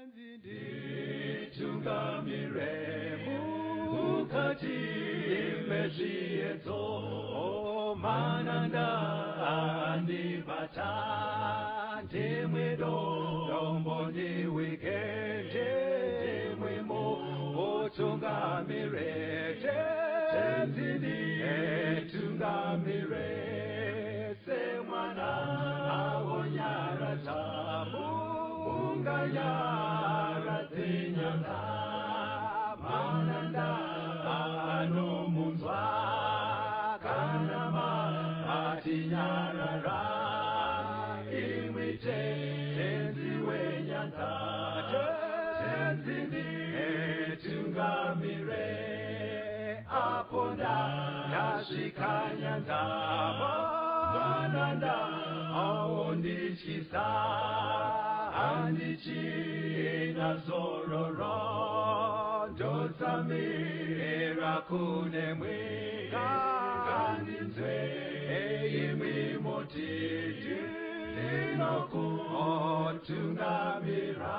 Nditungamire mukati mezviedzo, mananda andibata, ndimwe dombo ndiwike, ndimwe mutungamire, Tenzi nditungamire, semwana awonyaradza munganyaradze nyanza, mananda anomunzwa kana matinyarara, imwi Tenzi wenyanza, Tenzi nditungamire, apo ndasvika nyanza, mananda aondityisa, handichina zororo, ndotsamira kunemwe, ngandinzwe imwi moti ndinokutungamira.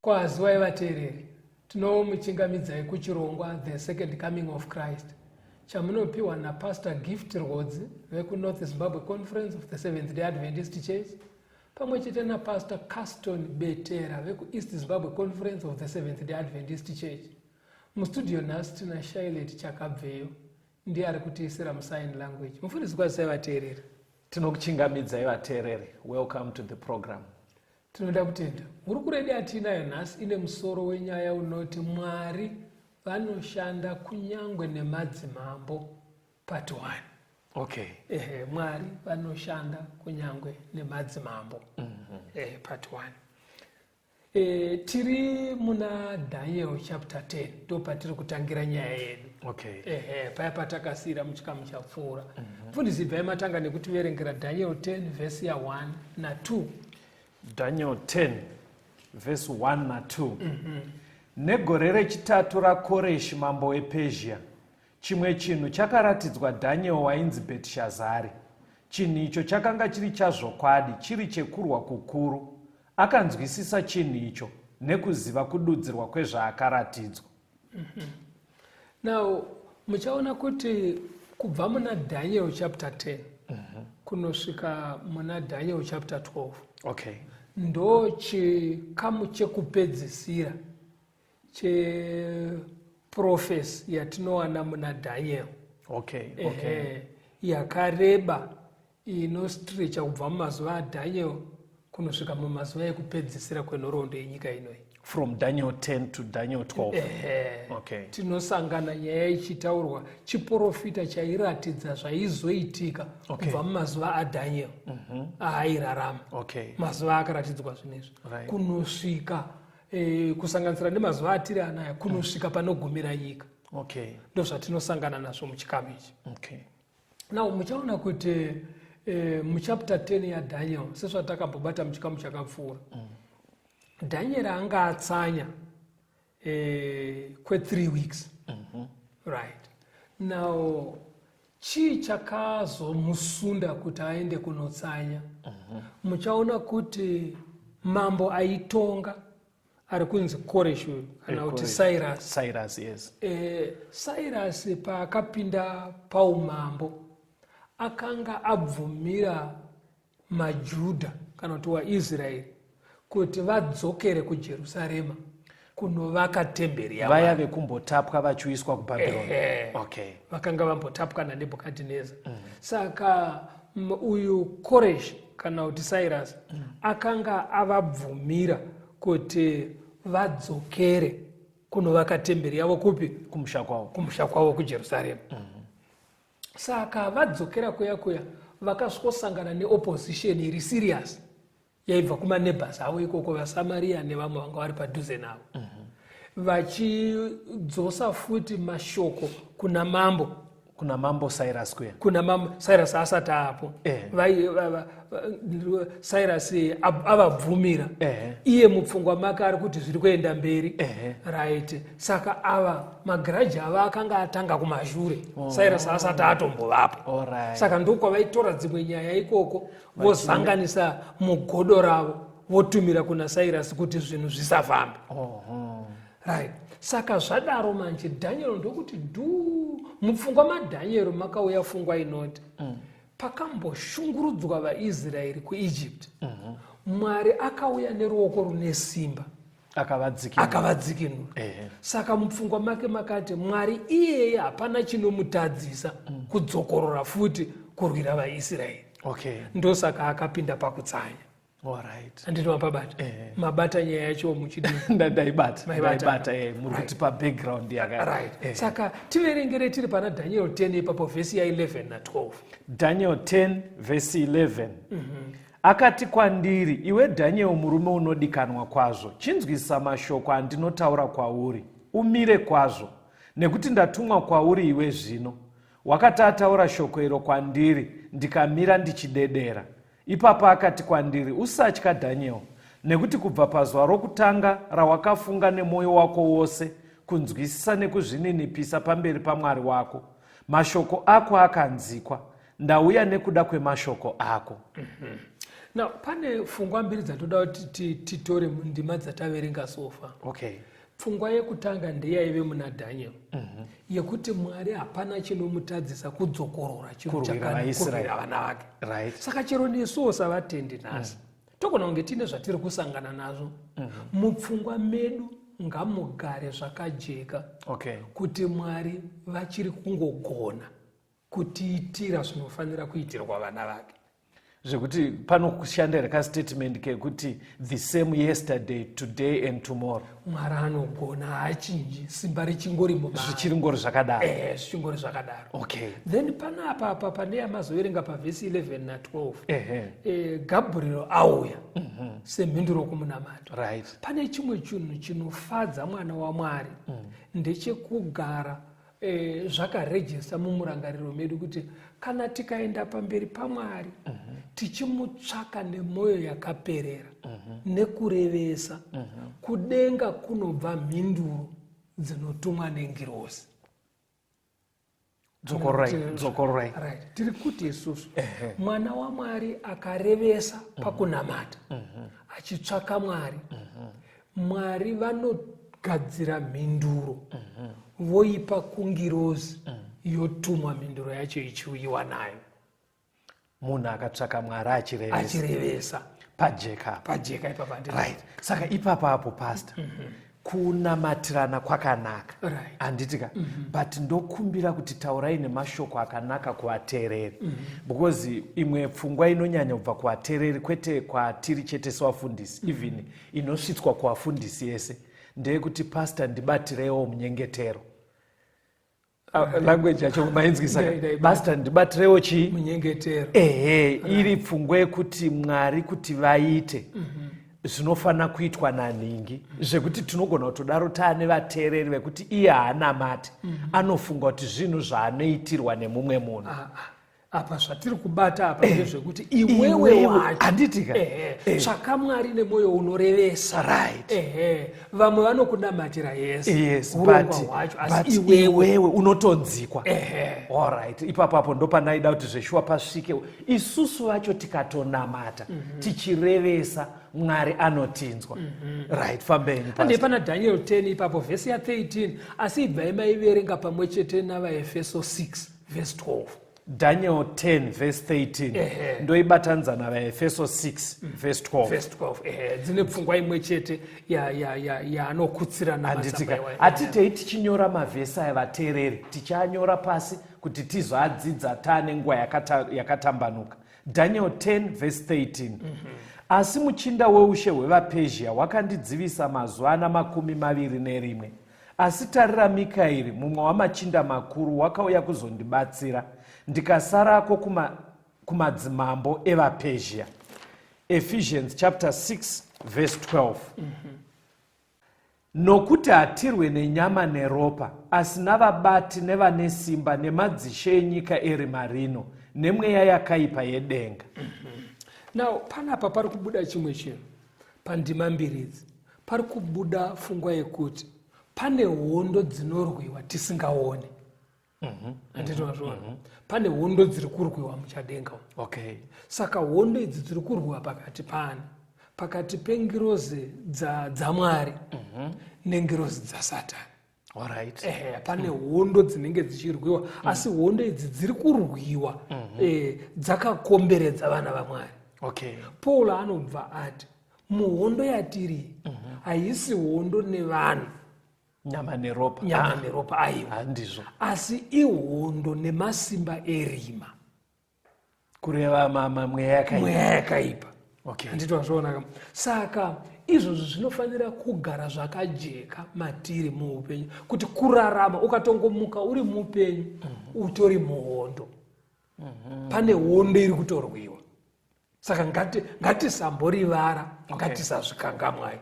Kwaziwai vateereri, tinomuchingamidzai kuchirongwa The Second Coming of Christ chamunopiwa naPastor Gift Rwodzi vekuNorth Zimbabwe Conference of the Seventh Day Adventist Church pamwe chete naPastor Caston Betera vekuEast Zimbabwe Conference of the Seventh Day Adventist Church. Mustudio nhasi tina Shailet Chakabveyo, ndiye ari kutiisira musign language. Mufundisi, kwazisai vateereri. Tinokuchingamidzai vateereri. Welcome to the program. Tinoda kutenda. Hurukuro yedu yatiinayo nhasi ine musoro wenyaya unoti Mwari vanoshanda kunyangwe nemadzimambo, part 1. Okay. Ehe, Mwari vanoshanda kunyangwe nemadzimambo. Ehe, part 1. Tiri muna Daniel chapter 10, ndo patiri kutangira nyaya yedu. Ehe, paya patakasiyira muchikamu chapfuura. Mufundisi, ibvai matanga nekutiverengera Daniel 10 vhesi ya 1 na2. Daniel 10 vhesi 1 na2. Negore rechitatu raKoreshi mambo wePezhia, chimwe chinhu chakaratidzwa Daniel wainzi Bhetishazari. Chinhu icho chakanga chiri chazvokwadi, chiri chekurwa kukuru. Akanzwisisa chinhu icho nekuziva kududzirwa kwezvaakaratidzwa. Now muchaona kuti kubva muna Daniel chapter 10 kunosvika muna Daniel chapter 12 ndo chikamu chekupedzisira cheprophecy yatinowana muna Daniel. Ehe, yakareba, inostrecha kubva mumazuva aDaniel kunosvika mumazuva ekupedzisira kwenhoroondo yenyika inoyi. From Daniel 10 to Daniel 12. Ehe. Tinosangana nyaya ichitaurwa, chiprofita chairatidza zvaizoitika kubva mumazuva aDaniel aairarama, mazuva akaratidzwa zvinezvi, kunosvika kusanganisira nemazuva atiri anaya, kunosvika panogumira nyika. Ndo zvatinosangana nazvo muchikamu ichi. Now muchaona kuti muchapter 10 yaDaniel, sezvatakambobata muchikamu chakapfuura, Daniel anga atsanya kwe3 weeks. Right now, chii chakazomusunda kuti aende kunotsanya? Muchaona kuti mambo aitonga ari kunzi Koresh uyu, kana kuti Koresh. Cyrus. Cyrus, yes. Cyrus paakapinda paumambo, akanga abvumira maJudha, kana kuti waIsraeri, kuti vadzokere kuJerusarema kunovaka temberi yaMwari. Vaya vekumbotapwa vachiuyiswa kuBhabhironi. Ehe. Vakanga vambotapwa naNebhukadhineza. Saka uyu Koresh, kana kuti Cyrus, akanga avabvumira kuti vadzokere kunovaka temberi yavo kupi? Kumusha kwavo. Kumusha kwavo kuJerusarema. Saka vadzokera kuya kuya, vakasvikosangana neopposition iri serious yaibva kumaneighbors avo ikoko, vaSamaria nevamwe vanga vari padhuze navo, vachidzosa futi mashoko kuna mambo. Kuna mambo Cyrus kuya. Kuna mambo Cyrus asati apo. Cyrus avabvumira. Iye mupfungwa make ari kuti zviri kuenda mberi. Right. Saka ava magiraji ava akanga atanga kumashure. Cyrus asati atombovapo. Saka ndokwavaitora dzimwe nyaya ikoko vozanganisa mugodo ravo votumira kuna Cyrus kuti zvinhu zvisafambe. Right. Saka zvadaro manje Daniel ndokuti dhuu mupfungwa maDaniel makauya pfungwa inoti pakamboshungurudzwa vaIsraeri kuEgypt, Mwari akauya neruoko rune simba Akavadzikinura. Akavadzikinura. Saka mupfungwa make makati Mwari iyeye hapana chinomutadzisa kudzokorora futi kurwira vaIsraeri. Ndosaka akapinda pakutsanya. Alright. Handiti mapabata? Mabata nyaya yacho muchidini? Ndaibata. Maibata. Ndaibata, muri kutipa background yaka. Right. Saka tiverengere tiri pana Daniel 10 ipapo vhesi ya 11 na 12. Daniel 10 vhesi 11. Akati kwandiri, iwe Daniel murume unodikanwa kwazvo, chinzwisa mashoko andinotaura kwauri, umire kwazvo, nekuti ndatumwa kwauri iwe zvino. Wakati ataura shoko iro kwandiri, ndikamira ndichidedera. Ipapo akati kwandiri, usatya Daniel, nekuti kubva pazuva rokutanga rawakafunga nemwoyo wako wose kunzwisisa nekuzvininipisa pamberi paMwari wako, mashoko ako akanzikwa, ndauya nekuda kwemashoko ako. Now, pane pfungwa mbiri dzatoda kuti titore mundima dzataverenga so far. Pfungwa yekutanga ndeyaive muna Daniel, yekuti Mwari hapana chinomutadzisa kudzokorora chinhu Kurwira chakanaka, vaIsraeri. kurwira vana vake. Saka chero nesuwo savatendi nhasi, togona kunge tiine zvatiri kusangana nazvo. Mupfungwa medu ngamugare zvakajeka kuti Mwari vachiri kungogona kutiitira zvinofanira kuitirwa vana vake. Zvekuti panokushanda here kastatement kekuti the same yesterday, today and tomorrow? Mwari anogona, haachinji, simba richingori mumaari. Zvichiri ngori zvakadaro. Zvichingori zvakadaro. Then panapa apa pane yamazoverenga pavhesi 11 na 12. Gabriel auya semhinduro kumunamato. Pane chimwe chinhu chinofadza mwana waMwari, ndechekugara zvakarejesta mumurangariro medu kuti kana tikaenda pamberi paMwari tichimutsvaka nemwoyo yakaperera nekurevesa, kudenga kunobva mhinduro dzinotumwa nengirozi. Dzokororai, dzokororai. Right. Tiri kuti isusu mwana waMwari akarevesa pakunamata achitsvaka Mwari, Mwari vanogadzira mhinduro voipa kungirozi, yotumwa mhinduro yacho ichiuyiwa nayo. Munhu akatsvaka Mwari achirevesa. Achirevesa. Pajeka. Pajeka ipapa handiti? Right. Saka ipapo apo pastor, kunamatirana kwakanaka. Handiti ka? But ndokumbira kuti taurai nemashoko akanaka kuvateereri. Because imwe pfungwa inonyanya kubva kuvateereri kwete kwatiri chete sevafundisi, even inosvitswa kuvafundisi yese, ndeyekuti pastor ndibatirewo munyengetero. Language yacho mainzwisa. Dai, dai, Pastor ndibatirewo chii? Munyengetero. Ehe, iri pfungwa yekuti Mwari kuti vaite zvinofana kuitwa nanhingi, zvekuti tinogona kutodaro taane vateereri vekuti iye haanamati, anofunga kuti zvinhu zvaanoitirwa nemumwe munhu. Apa zvatiri kubata apa ndezvekuti iwewe Iwewe, wacho. handiti ka? Tsvaka Mwari nemwoyo unorevesa. Vamwe vanokunamatira yes. Hurongwa hwacho, asi But iwewe. iwewe unotonzikwa. Alright. Ipapo apo ndopanaida kuti zveshuwa pasvike. Isusu vacho tikatonamata, tichirevesa, Mwari anotinzwa. Right, fambeni, Handei Pastor. pana Daniel 10 ipapo vhesi ya 13, asi ibvai maiverenga pamwe chete navaEfeso 6 verse 12. Daniel 10 verse 13. Ndoibatanidza navaEfeso 6 verse 12. Verse 12, dzine pfungwa imwe chete yaanokutsirana Handiti ka? matsamba iwayo. Hatitei tichinyora mavhesi aya vateereri, tichianyora pasi kuti tizoadzidza taane nguva yakatambanuka. Daniel 10 verse 13. Asi muchinda weushe hwevaPezhia wakandidzivisa mazuva ana makumi maviri nerimwe. Asi tarira, Mikaeri, mumwe wamachinda makuru, wakauya kuzondibatsira, ndikasarako kumadzimambo evaPezhia. Ephesians chapter 6 verse 12. Nokuti hatirwe nenyama neropa, asi navabati nevane simba nemadzishe enyika erima rino, nemweya yakaipa yedenga. Now panapa pari kubuda chimwe chinhu pandima mbiri idzi. Pari kubuda pfungwa yekuti pane hondo dzinorwiwa tisingaone. Handiti mazviona? Pane hondo dziri kurwiwa muchadenga umu. Saka hondo idzi dziri kurwiwa pakati paani? Pakati pengirozi dzaMwari nengirozi dzaSatani. Ehe, pane hondo dzinenge dzichirwiwa, asi hondo idzi dziri kurwiwa dzakakomberedza vana vaMwari. Paul anobva ati muhondo yatiri haisi hondo nevanhu, nyama neropa, nyama neropa, aiwa, handizvo, asi ihondo nemasimba erima, kureva mweya yakaipa. Mweya yakaipa. Handiti wazviona? Saka izvozvo zvinofanira kugara zvakajeka matiri muupenyu, kuti kurarama ukatongomuka uri mupenyu, utori muhondo. Pane hondo iri kutorwiwa. Saka ngatisamborivara, ngatisazvikangamwai.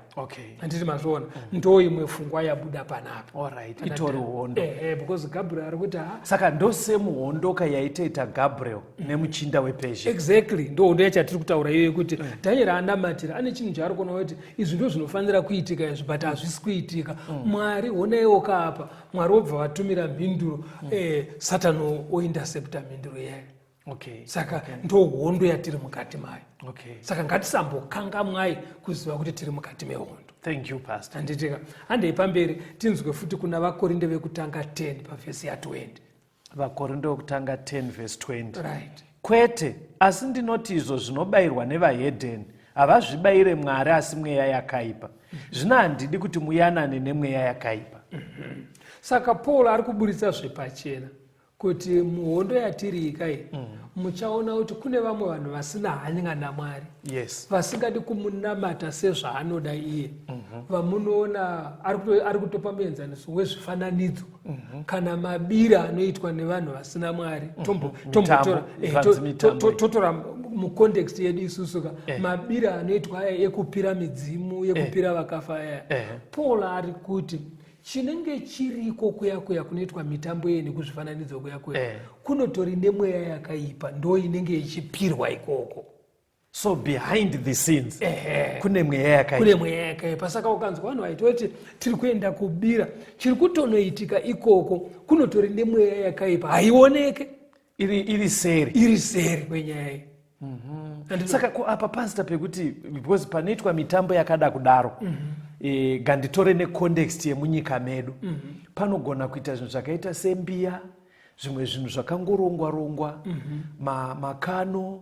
Handiti mazviona? Ndo imwe pfungwa yabuda panapa. Itori hondo. Ehe, because Gabriel ari kuti ha Saka ndosemuhondoka yaitoita Gabriel nemuchinda wePezhia. Exactly, ndo hondo yacho yatiri kutaura iyoyo, yekuti Daniel anamatira ane chinhu chaari kuona kuti izvi ndo zvinofanira kuitika izvi, but hazvisi kuitika. Mwari honaiwo kaapa, Mwari wobva vatumira mhinduro, Satani ointercepta mhinduro iyayo. Saka ndo hondo yatiri mukati mayo. Saka ngatisambokangamwai kuziva kuti tiri mukati mehondo. Thank you, Pastor. Handitika handei pamberi, tinzwe futi kuna Vakorinde vekutanga 10 pavhesi ya20. Vakorinde vekutanga 10 vhesi 20. Right. Kwete, asi ndinoti izvo zvinobayirwa nevahedheni havazvibayire Mwari, asi mweya yakaipa. Zvino handidi kuti muyanane nemweya yakaipa. Saka Paul ari kuburitsa zvepachena kuti muhondo yatiri ikai, muchaona kuti kune vamwe vanhu vasina hanya naMwari, vasingadi kumunamata sezvaanoda iye, vamunoona ari kutopa muenzaniso wezvifananidzo kana mabira anoitwa nevanhu vasina Mwari. Mitambo, zvanzi mitambo. Totora mucontext yedu isusu ka, mabira anoitwa aya ekupira midzimu, yekupira vakafa aya. Paul ari kuti chinenge chiriko kuya kuya kunoitwa mitambo iye nekuzvifananidzo kuya kuya, kunotori nemweya yakaipa, ndo inenge ichipirwa ikoko. So behind the scenes kune mweya yakaipa. Kune mweya yakaipa. Saka ukanzwa vanhu vaitoti tiri kuenda kubira, chiri kutonoitika ikoko kunotori nemweya yakaipa, haioneke. Iri seri. Iri seri kwenyaya iyi. Saka ko apa, Pastor, pekuti because panoitwa mitambo yakada kudaro, nganditore necontext yemunyika medu, panogona kuita zvinhu zvakaita sembiya, zvimwe zvinhu zvakangorongwa rongwa, makano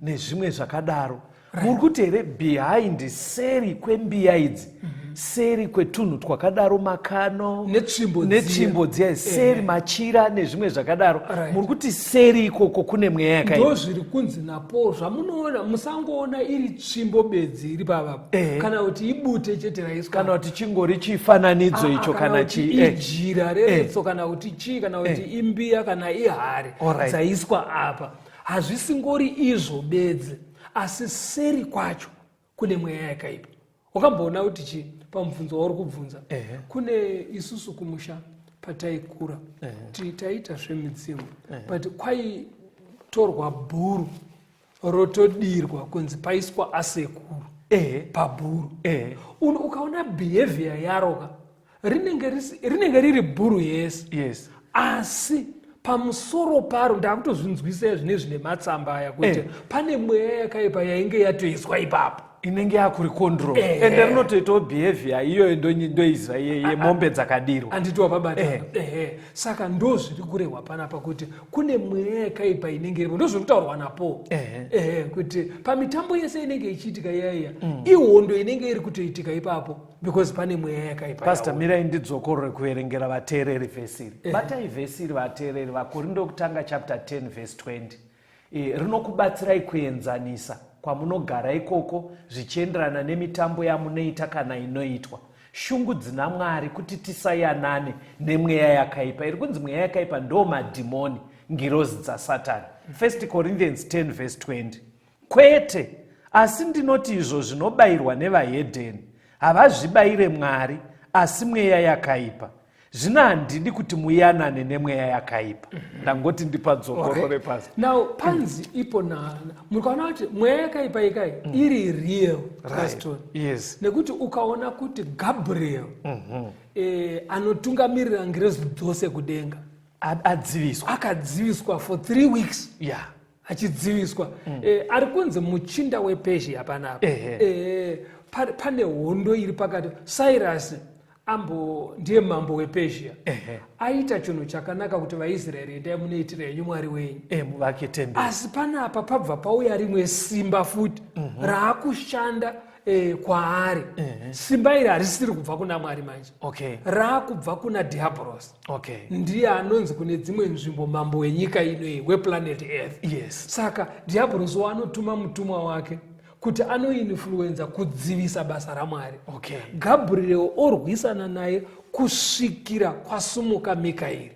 nezvimwe zvakadaro. Muri kuti here behind, seri kwembiya idzi, seri kwetunhu twakadaro, makano netsvimbo dziya. Netsvimbo dziya, seri machira nezvimwe zvakadaro, muri kuti seri ikoko kune mweya yakaipa? Ndo zviri kunzi naPaul, zvamunoona, musangoona iri tsvimbo bedzi iri pavapo, kana kuti ibute chete raiswa, kana kuti chingori chifananidzo icho, kana kuti ijira reretso, kana kuti chii, kana kuti imbiya kana ihari dzaiswa apa. Hazvisingori izvo bedzi, asi seri kwacho kune mweya yakaipa. Wakamboona kuti chi pamubvunzo wauri kubvunza, kune isusu kumusha pataikura, taiita zvemidzimu, but kwaitorwa bhuru rotodirwa kunzi paiswa asekuru pabhuru. Ukaona behavior yaroka, rinenge riri bhuru yese, asi pamusoro paro, ndakutozvinzwisai zvine zvine matsamba aya, kuti pane mweya yakaipa yainge yatoiswa ipapo. Inenge yakuricontrol. Ende rinotoitawo behavior iyoyo, ndoiziva yemombe dzakadirwa. Handiti wapabata? Ehe, saka ndo zviri kurehwa panapa kuti kune mweya yakaipa inenge iripo. Ndo zviri kutaurwa naPaul. Ehe, kuti pamitambo yese inenge ichiitika iyaiya, ihondo inenge iri kutoitika ipapo, because pane mweya yakaipa. Pastor, yaona. Mirai ndidzokorore kuverengera vateereri vhesi iri. Batai vhesi iri, vateereri. Vakorinde wekutanga chapter 10 vhesi 20. Rinokubatsirai kuenzanisa kwamunogara ikoko zvichienderana nemitambo yamunoita kana inoitwa. Shungu dzina Mwari kuti tisayanane nemweya yakaipa. Iri kunzi mweya yakaipa ndo madhimoni, ngirozi dzaSatani. 1 Corinthians 10 vhesi 20: Kwete, asi ndinoti izvo zvinobayirwa nevahedheni havazvibayire Mwari, Asi mweya yakaipa. Zvino handidi kuti muyanane nemweya yakaipa. Ndangoti ndipadzokorore pasi. Now panzi ipo na mukaona kuti mweya yakaipa ikai iri real, Caston. Yes. Nekuti ukaona kuti Gabriel anotungamirira ngirozi dzose kudenga Adziviswa. Akadziviswa for 3 weeks. Achidziviswa. Ari kunzi muchinda wePezhia panapa. Pane hondo iri pakati. Cyrus ambo ndiye mambo wePezhia. Aita chinhu chakanaka kuti vaIsraeri, endai munoitira henyu Mwari wenyu. Muvake temberi. Asi panapa pabva pauya rimwe simba futi raakushanda kwaari. Simba iri harisiri kubva kuna Mwari manje, raakubva kuna Dhiabhorosi. Ndiye anonzi kune dzimwe nzvimbo mambo wenyika inoyi, weplanet Earth. Saka Dhiabhorosi waanotuma mutumwa wake kuti anoinfluenza kudzivisa basa raMwari. Gabriel orwisana naye kusvikira kwasumuka Mikaeri.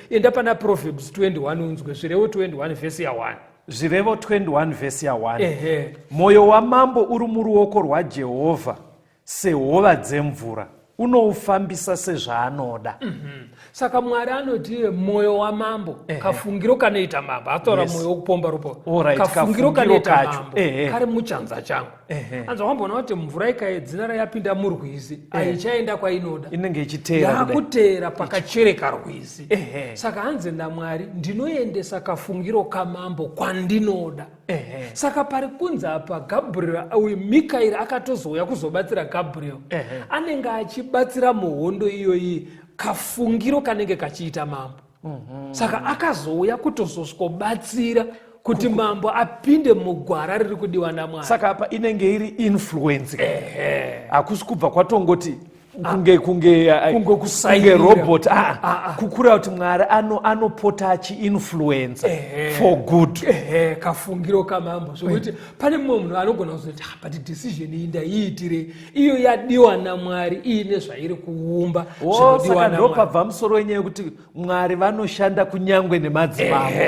Enda pana Proverbs 21 unzwe, Zvirevo 21 vhesi ya1. Zvirevo 21 vhesi ya1. Ehe. Mwoyo wamambo uri muruoko rwaJehovha sehova dzemvura, unoufambisa sezvaanoda. Saka Mwari anoti iye mwoyo wamambo, kafungiro kanoita mambo, ataura mwoyo wokupomba ropa, kafungiro kafungiro kanoita kacho. mambo kari muchanza changu. Anzi wamboona kuti mvura ikaidzina rayapinda murwizi, haichaenda kwainoda. Inenge ichiteera kudai. Yakuteera pakachereka rwizi. Saka hanzi naMwari, ndinoendesa kafungiro kamambo kwandinoda. Saka pari kunzi apa Gabriel uyu, Mikaeri akatozouya kuzobatsira Gabriel. Anenge achibatsira muhondo iyoyi, kafungiro kanenge kachiita mambo. Saka akazouya kutozosvikobatsira kuti mambo apinde mugwara riri kudiwa naMwari. Saka apa inenge iri influence. Hakusi kubva kwatongoti kunge Kunge kunge kusairira. robot. Ah, ah. Kukureva kuti Mwari anopota achiinfluenza for good. Ehe, kafungiro kamambo, zvokuti pane mumwe munhu anogona kuzoti, "Ah, but decision iyi ndaiitire iyo yadiwa naMwari, iine zvairi kuumba Wo, zvinodiwa saka naMwari." ndopabva musoro wenyaya yekuti Mwari vanoshanda kunyangwe nemadzimambo.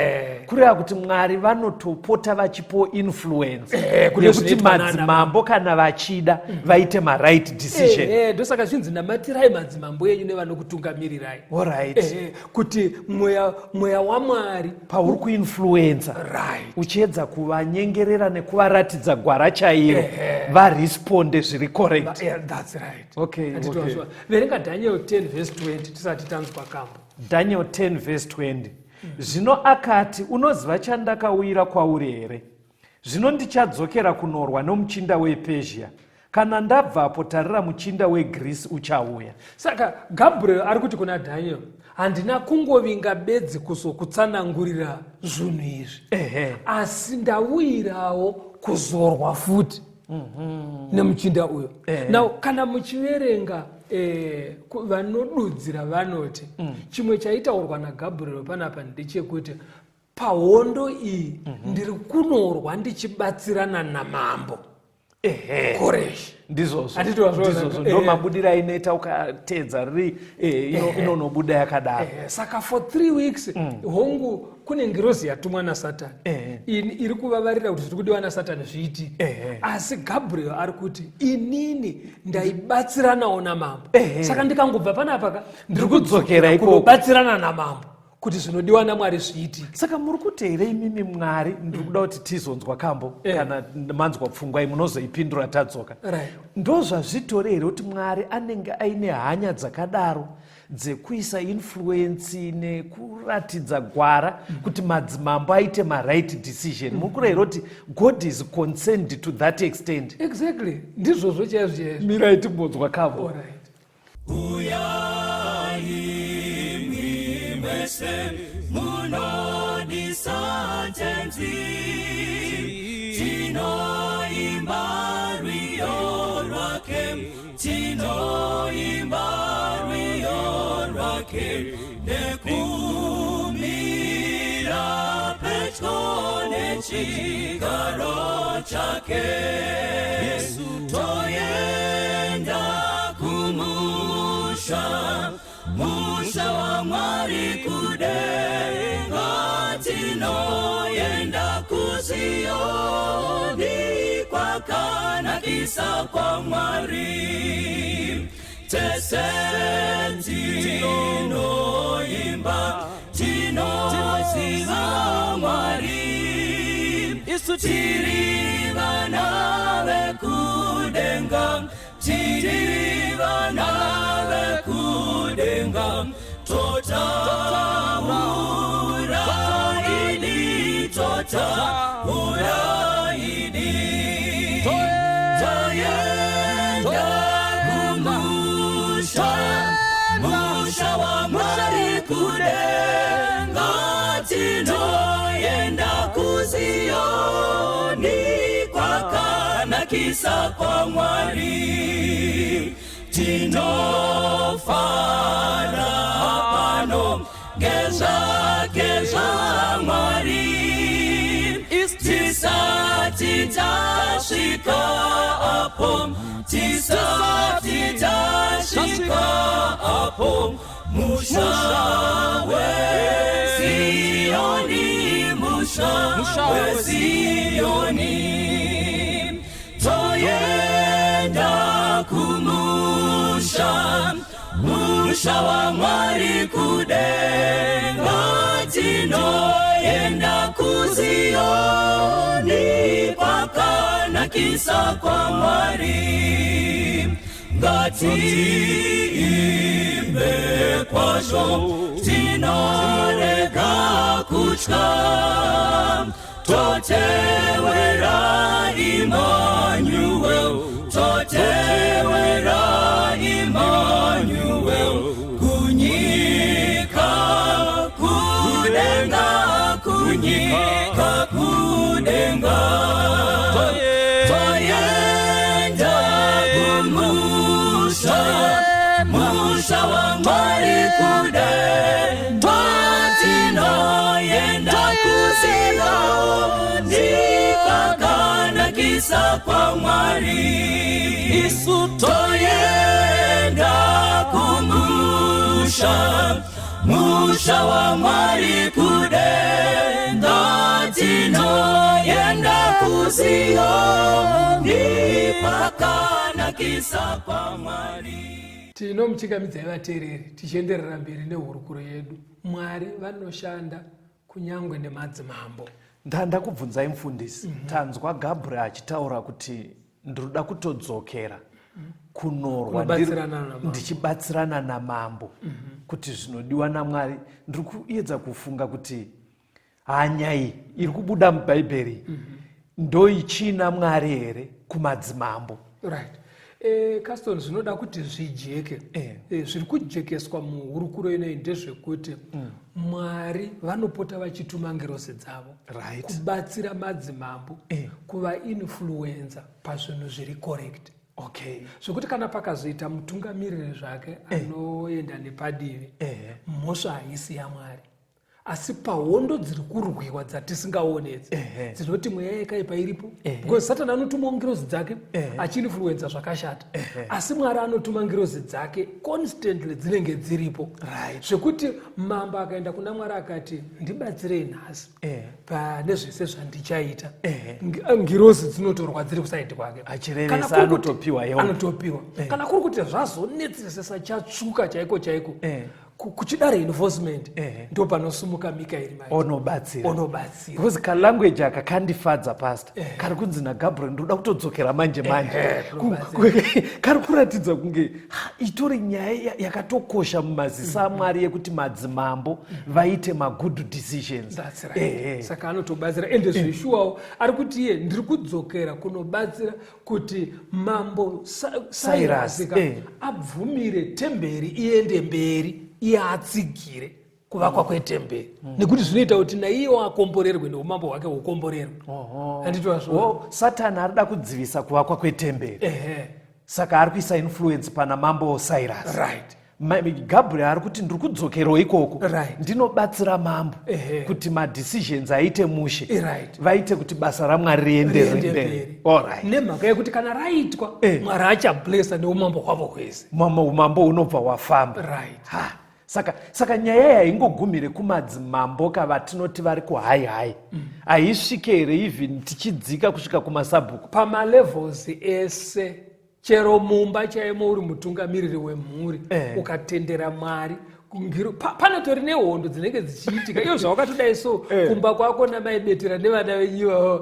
Kureva kuti Mwari vanotopota vachipo influence Kune yekuti zvinoitwa nana madzimambo kana vachida vaite maright decision. Ehe, ndosaka zvinzi namatirai madzimambo enyu nevanokutungamirirai. Ehe, kuti mweya waMwari Pauri kuinfluenza uchiedza kuvanyengerera nekuvaratidza gwara chairo, varesponde zviri correct. Yeah, that's right. Handiti wazviwa. Verenga Daniel 10 verse 20 tisati tanzwa kambo. Daniel 10 verse 20. Zvino akati, unoziva chandakauyira kwauri here? Zvino ndichadzokera kunorwa nomuchinda wePezhia. Kana ndabvapo, tarira, muchinda weGirisi uchauya. Saka Gabriel ari kuti kuna Daniel, handina kungovinga bedzi kuzokutsanangurira zvinhu izvi, asi ndauyirawo kuzorwa futi nemuchinda uyo. Now kana muchiverenga, vanodudzira vanoti chimwe chaitaurwa naGabriel panapa ndechekuti pahondo iyi ndiri kunorwa ndichibatsirana namambo Koreshi. Ndizvozvo. Handiti wazviona? Ndizvozvo, ndo mabudiro ainoita ukateedza riri inonobuda yakadaro. Saka for 3 weeks, hongu kune ngirozi yatumwa naSatani iri kuvavarira kuti zviri kudiwa naSatani zviitike, asi Gabriel ari kuti inini ndaibatsiranawo namambo. Saka ndikangobva panapa ka, ndiri kudzokera ikoko. Kunobatsirana namambo kuti zvinodiwa naMwari zviitike. Saka muri kuti here imimi Mwari, ndiri kuda kuti tizonzwa kambo, kana manzwa pfungwa iyi munozoipindura tadzoka. Ndo zvazvitori here kuti Mwari anenge aine hanya dzakadaro dzekuisa influence nekuratidza gwara kuti madzimambo aite maright decision? Muri kureva here kuti God is concerned to that extent? Exactly, ndizvozvo chaizvo chaizvo. Mirai timbonzwa kambo. Alright. Uyai mese munodisa Tenzi, tinoimba rwiyo rwake, tinoimba rwiyo rwake, nekumira pedyo nechigaro chake. Yesu toenda kumusha, musha waMwari kudenga, tinoenda kuZiyoni kwakanakisa kwaMwari. Tese tinoimba, tinoziva Mwari. Isu Tiri vana vekudenga, tiri vana vekudenga. Totaura idi, totaura idi. Toenda kumusha, musha waMwari kudenga. Tinoenda kuZiyoni, kwakanakisa kwaMwari. Tinofara pano ngezvake zvaMwari, tisati tasvika apo, tisati tasvika apo, musha weZiyoni, musha weZiyoni. Toenda kumusha, musha waMwari kudenga. Tinoenda kuZiyoni, kwakanakisa kwaMwari. Ngatiimbe kwazvo, tinorega kutya, totewera Emmanuel, totewera Emmanuel, kunyika kudenga, kunyika kudenga. Toenda kumusha, musha waMwari kudenga. Tinoenda kuZiyoni, kwakanakisa kwaMwari. Isu Toenda kumusha, musha waMwari kudenga. Tinoenda kuZiyoni, kwakanakisa kwaMwari. Tinomuchingamidzai vateereri, tichienderera mberi nehurukuro yedu. Mwari vanoshanda kunyangwe nemadzimambo. Ndakubvunzai mufundisi. Tanzwa Gabriel achitaura kuti ndinoda kutodzokera kunorwa Kunobatsirana namambo. Ndichibatsirana namambo kuti zvinodiwa naMwari. Ndiri kuedza kufunga kuti hanya iyi iri kubuda muBhaibheri ndoichina Mwari here kumadzimambo? Right, Caston, zvinoda kuti zvijeke. Zviri kujekeswa muhurukuro inoyi ndezvekuti Mwari vanopota vachituma ngirozi dzavo kubatsira madzimambo, kuvainfluenza pazvinhu zviri correct, zvokuti kana pakazoita mutungamiriri zvake anoenda nepadivi, mhosva haisi yaMwari. Asi pahondo dziri kurwiwa dzatisingaonedzi, dzinoti mweya yakaipa iripo, because Satani anotumawo ngirozi dzake achiinfluenza zvakashata, asi Mwari anotuma ngirozi dzake constantly, dzinenge dziripo, zvekuti mambo akaenda kuna Mwari akati, "Ndibatsirei nhasi pane zvese zvandichaita," ngirozi dzinotorwa dziri kuside kwake. Achirevesa, Kana kuri kuti- anotopiwa help. Anotopiwa. Kana kuri kuti zvazonetsesesa, chatsvuka chaiko chaiko, kuchida reinforcement, ndo panosumuka Mikaeri manje. Onobatsira. Onobatsira. Because kalanguage aka kandifadza, pastor, kari kunzi naGabriel, "Ndoda kutodzokera manje manje." Kari kuratidza kunge ha, itori nyaya yakatokosha mumaziso aMwari yekuti madzimambo vaite magood decisions. That's right. Saka anotobatsira, ende zveshuwawo ari kuti iye, "Ndiri kudzokera kunobatsira kuti mambo Cyrus ka abvumire temberi iende mberi, iye atsigire kuvakwa kwetemberi, nekuti zvinoita kuti naiyewo akomborerwe neumambo hwake hukomborerwe." Handiti wazvo? Oh, Satani arida kudzivisa kuvakwa kwetemberi, saka ari kuisa influence pana mambo Cyrus. Gabriel ari kuti, "Ndiri kudzokerawo ikoko, ndinobatsira mambo kuti madecisions aite mushe, vaite kuti basa raMwari rienderere Riende mberi." mberi. Alright. Nemhaka yekuti kana raitwa, Mwari achablesa neumambo hwavo hwese. Mama, umambo hunobva hwafamba. Ha, saka nyaya yaingogumire kumadzimambo kavatinoti vari kuhigh high, haisvike here even tichidzika kusvika kumasabhuku? Pamalevels ese. Chero mumba chaimo uri mutungamiriri wemhuri, ukatendera Mwari, panotori nehondo dzinenge dzichiitika. Iyo zvawakatodai so, kumba kwako namaibetera nevana venyu ivavo,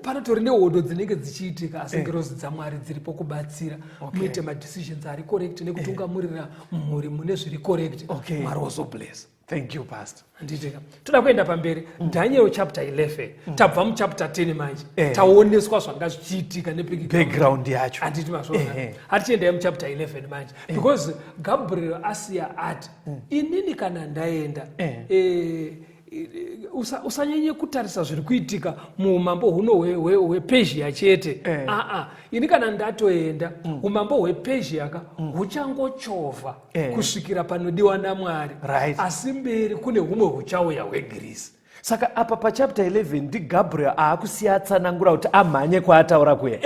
panotori nehondo dzinenge dzichiitika, asi ngirozi dzaMwari dziripo kubatsira muite madecisions ari correct nekutungamurira mhuri mune zviri correct. Mwari wozoblessa. Thank you, Pastor. Handitika toda kuenda pamberi. Daniel chapter 11, tabva muchapter 10 manje. Taoneswa zvanga zvichiitika nebackground yacho. Handiti mazvona? Hatichiendai muchapter 11 manje, because Gabriel asiya ati, "Inini kana ndaenda, usanyanye kutarisa zviri kuitika muumambo huno hwePezhia chete. Aa, ini kana ndatoenda, umambo hwePezhia ka huchangochovha kusvikira panodiwa naMwari, asi mberi kune humwe huchauya hweGirisi." Saka apa pachapter 11 ndiGabriel aakusiya atsanangura kuti amhanye kwaataura kuya.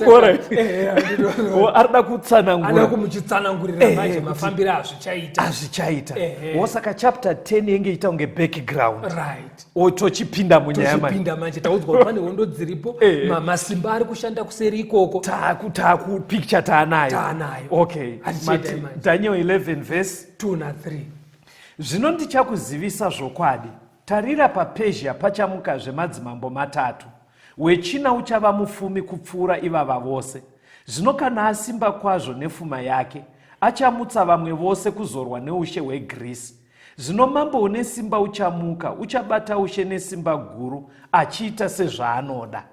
Alright. Arida ada kutsanangura. Kumuchitsanangurira manje mafambiro azvichaita. Azvichaita. Wosaka chapter 10 yenge iita kunge background. Tochipinda munyaya manje. Tochipinda manje, taudzwa kuti pane hondo dziripo, masimba ari kushanda kuseri ikoko. Taku picture taanayo. Taanayo. Okay. Hatichiendai manje. Daniel 11 verse 2 na3. Zvino ndichakuzivisa zvokwadi. Tarira, paPezhia pachamukazve madzimambo matatu. Wechina uchava mufumi kupfuura ivava vose. Zvino kana asimba kwazvo nefuma yake, achamutsa vamwe vose kuzorwa neushe hweGirisi. Zvino mambo une simba uchamuka, uchabata ushe nesimba guru, achiita sezvaanoda.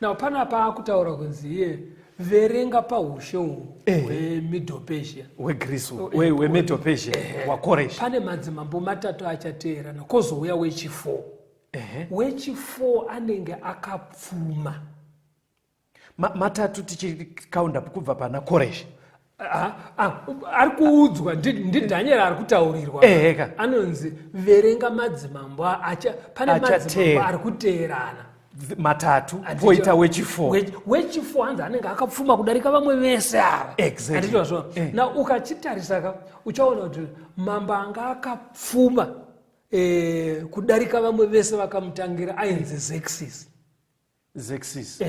Now panapa akutaura kunzi iye, verenga paushe uhu hweMiddle Persia. HweGirisi, hweMedo Persia waKoreshi. Pane madzimambo matatu achateerana, kwozouya wechi4. Wechi4 anenge akapfuma. Matatu tichikaunda kubva pana Koreshi? Ah, ah, ari kuudzwa ndiDhanieri ari kutaurirwa. Eheka. Anonzi verenga madzimambo acha pane madzimambo Achateera. ari kuteerana. Matatu, poita wechi4. Wechi4 hanzi anenge akapfuma kudarika vamwe vese ava. Handiti wazviona? Na ukachitarisa ka, uchaona kuti mambo anga akapfuma kudarika vamwe vese vakamutangira ainzi Xerxes. Xerxes.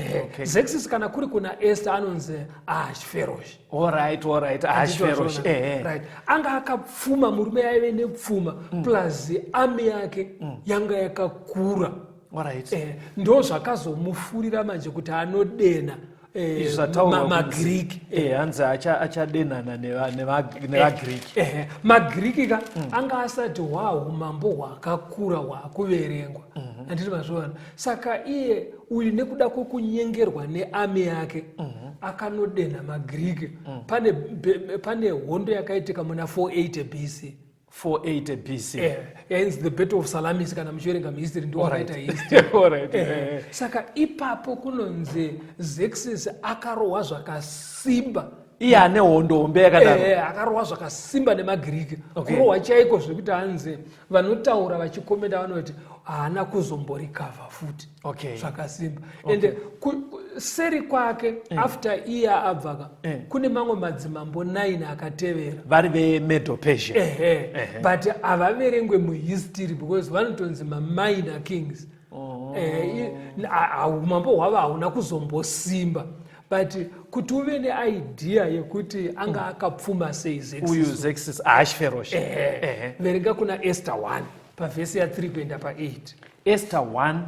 Xerxes, kana kuri kuna Esther, anonzi Ahashverosh. Alright, Ahashverosh. Right, anga akapfuma, murume aive nepfuma, plus army yake yanga yakakura. Ndo zvakazomufurira manje kuti anodena Izvi zvataurwa maGiriki. Hanzi achadenhana nevaGiriki. Ehe, maGiriki ka anga asati hwaumambo hwakakura hwakuverengwa, handiti mazviona? Saka iye uyu, nekuda kwekunyengerwa nearmy yake, akanodenha maGiriki. Pane hondo yakaitika muna 480 BC. 480 BC. Yainzi the Battle of Salamis. Kana muchiverenga muhistory, ndo wakaita history. Saka ipapo kunonzi Xerxes akarohwa zvakasimba. Iye ane hondo hombe yakadaro? Akarohwa zvakasimba nemaGiriki. Kurohwa chaiko zvekuti hanzi vanotaura vachikomenda vanoti haana kuzomborikavha futi. Zvakasimba. Ende seri kwake, after iye abvaka, kune mamwe madzimambo 9 akatevera. Vari veMedo Persia? Ehe, but havaverengwe muhistory because vanotonzi maminor kings. Umambo hwavo hauna kuzombosimba, but kuti uve neidea yekuti anga akapfuma sei Xerxes, uyu Xerxes Ahashverosh. Verenga kuna Esther 1 pavhesi ya3 kuenda pa8. Esther 1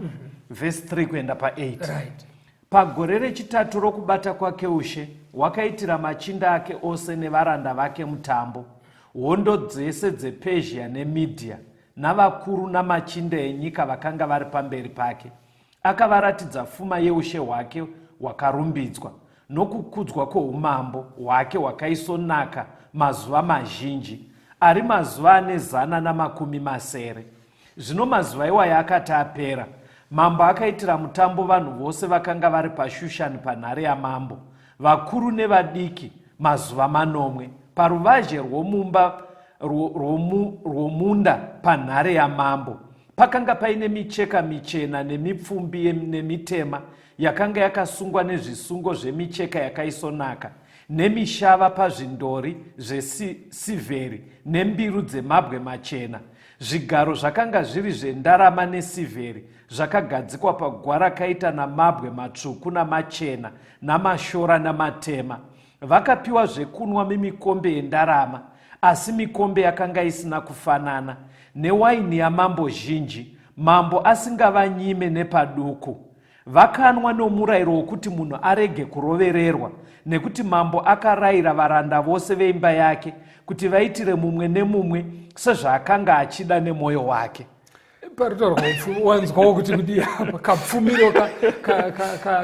vhesi 3 kuenda pa8. Right. Pagore rechitatu rokubata kwake ushe, wakaitira machinda ake ose nevaranda vake mutambo. Hondo dzese dzePezhia neMidhia navakuru namachinda enyika vakanga vari pamberi pake. Akavaratidza fuma yeushe hwake hwakarumbidzwa nokukudzwa kwoumambo hwake hwakaisonaka mazuva mazhinji, ari mazuva ane 160. Zvino mazuva iwayo akati apera, mambo akaitira mutambo vanhu vose vakanga vari paShushani panhare yamambo, vakuru nevadiki, mazuva 7, paruvazhe rwomumba rwomunda panhare yamambo. Pakanga paine micheka michena nemipfumbi nemitema yakanga yakasungwa nezvisungo zvemicheka yakaisonaka, nemishava pazvindori zvesirivheri, nembiru dzemabwe machena. Zvigaro zvakanga zviri zvendarama nesivheri, zvakagadzikwa paguwa rakaita namabwe matsvuku namachena, namashora namatema. Vakapiwa zvekunwa mimikombe yendarama, asi mikombe yakanga isina kufanana, newaini yamambo zhinji, mambo asingavanyime nepaduku. Vakanwa nomurayiro wokuti munhu arege kurovererwa, nekuti mambo akarayira varanda vose veimba yake kuti vaitire mumwe nemumwe sezvaakanga achida nemwoyo wake. Parutaurwa upfumi wanzwawo kuti kudii apa kapfumiro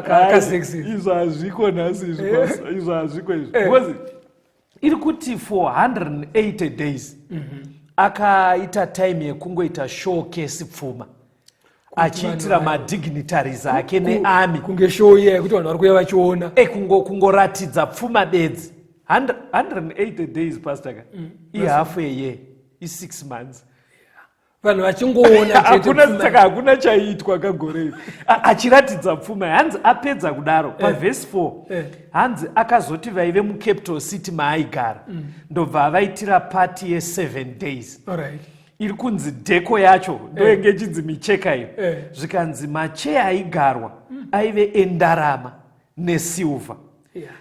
kazexis. Izvo hazviko nhasi izvi, eh. Izvo hazviko izvi. Eh. Because iri kuti for 180 days akaita time yekungoita showcase pfuma achiitira madignitaries ake nearmy kunge show iya yekuti vanhu vari kuuya vachiona e kungoratidza pfuma bedzi 180 days pastor ka ihalf a year i6 months Vanhu vachingoona chete hakuna pfuma. Saka hakuna chaiitwa kagore iri. Achiratidza pfuma hanzi apedza kudaro pavhesi 4 hanzi akazoti vaive mucapital city maaigara ndobva avaitira pati ye7 days. Iri kunzi dheko yacho ndoyenge ichinzi micheka iyo. Zvikanzi macheya aigarwa aive endarama nesilver.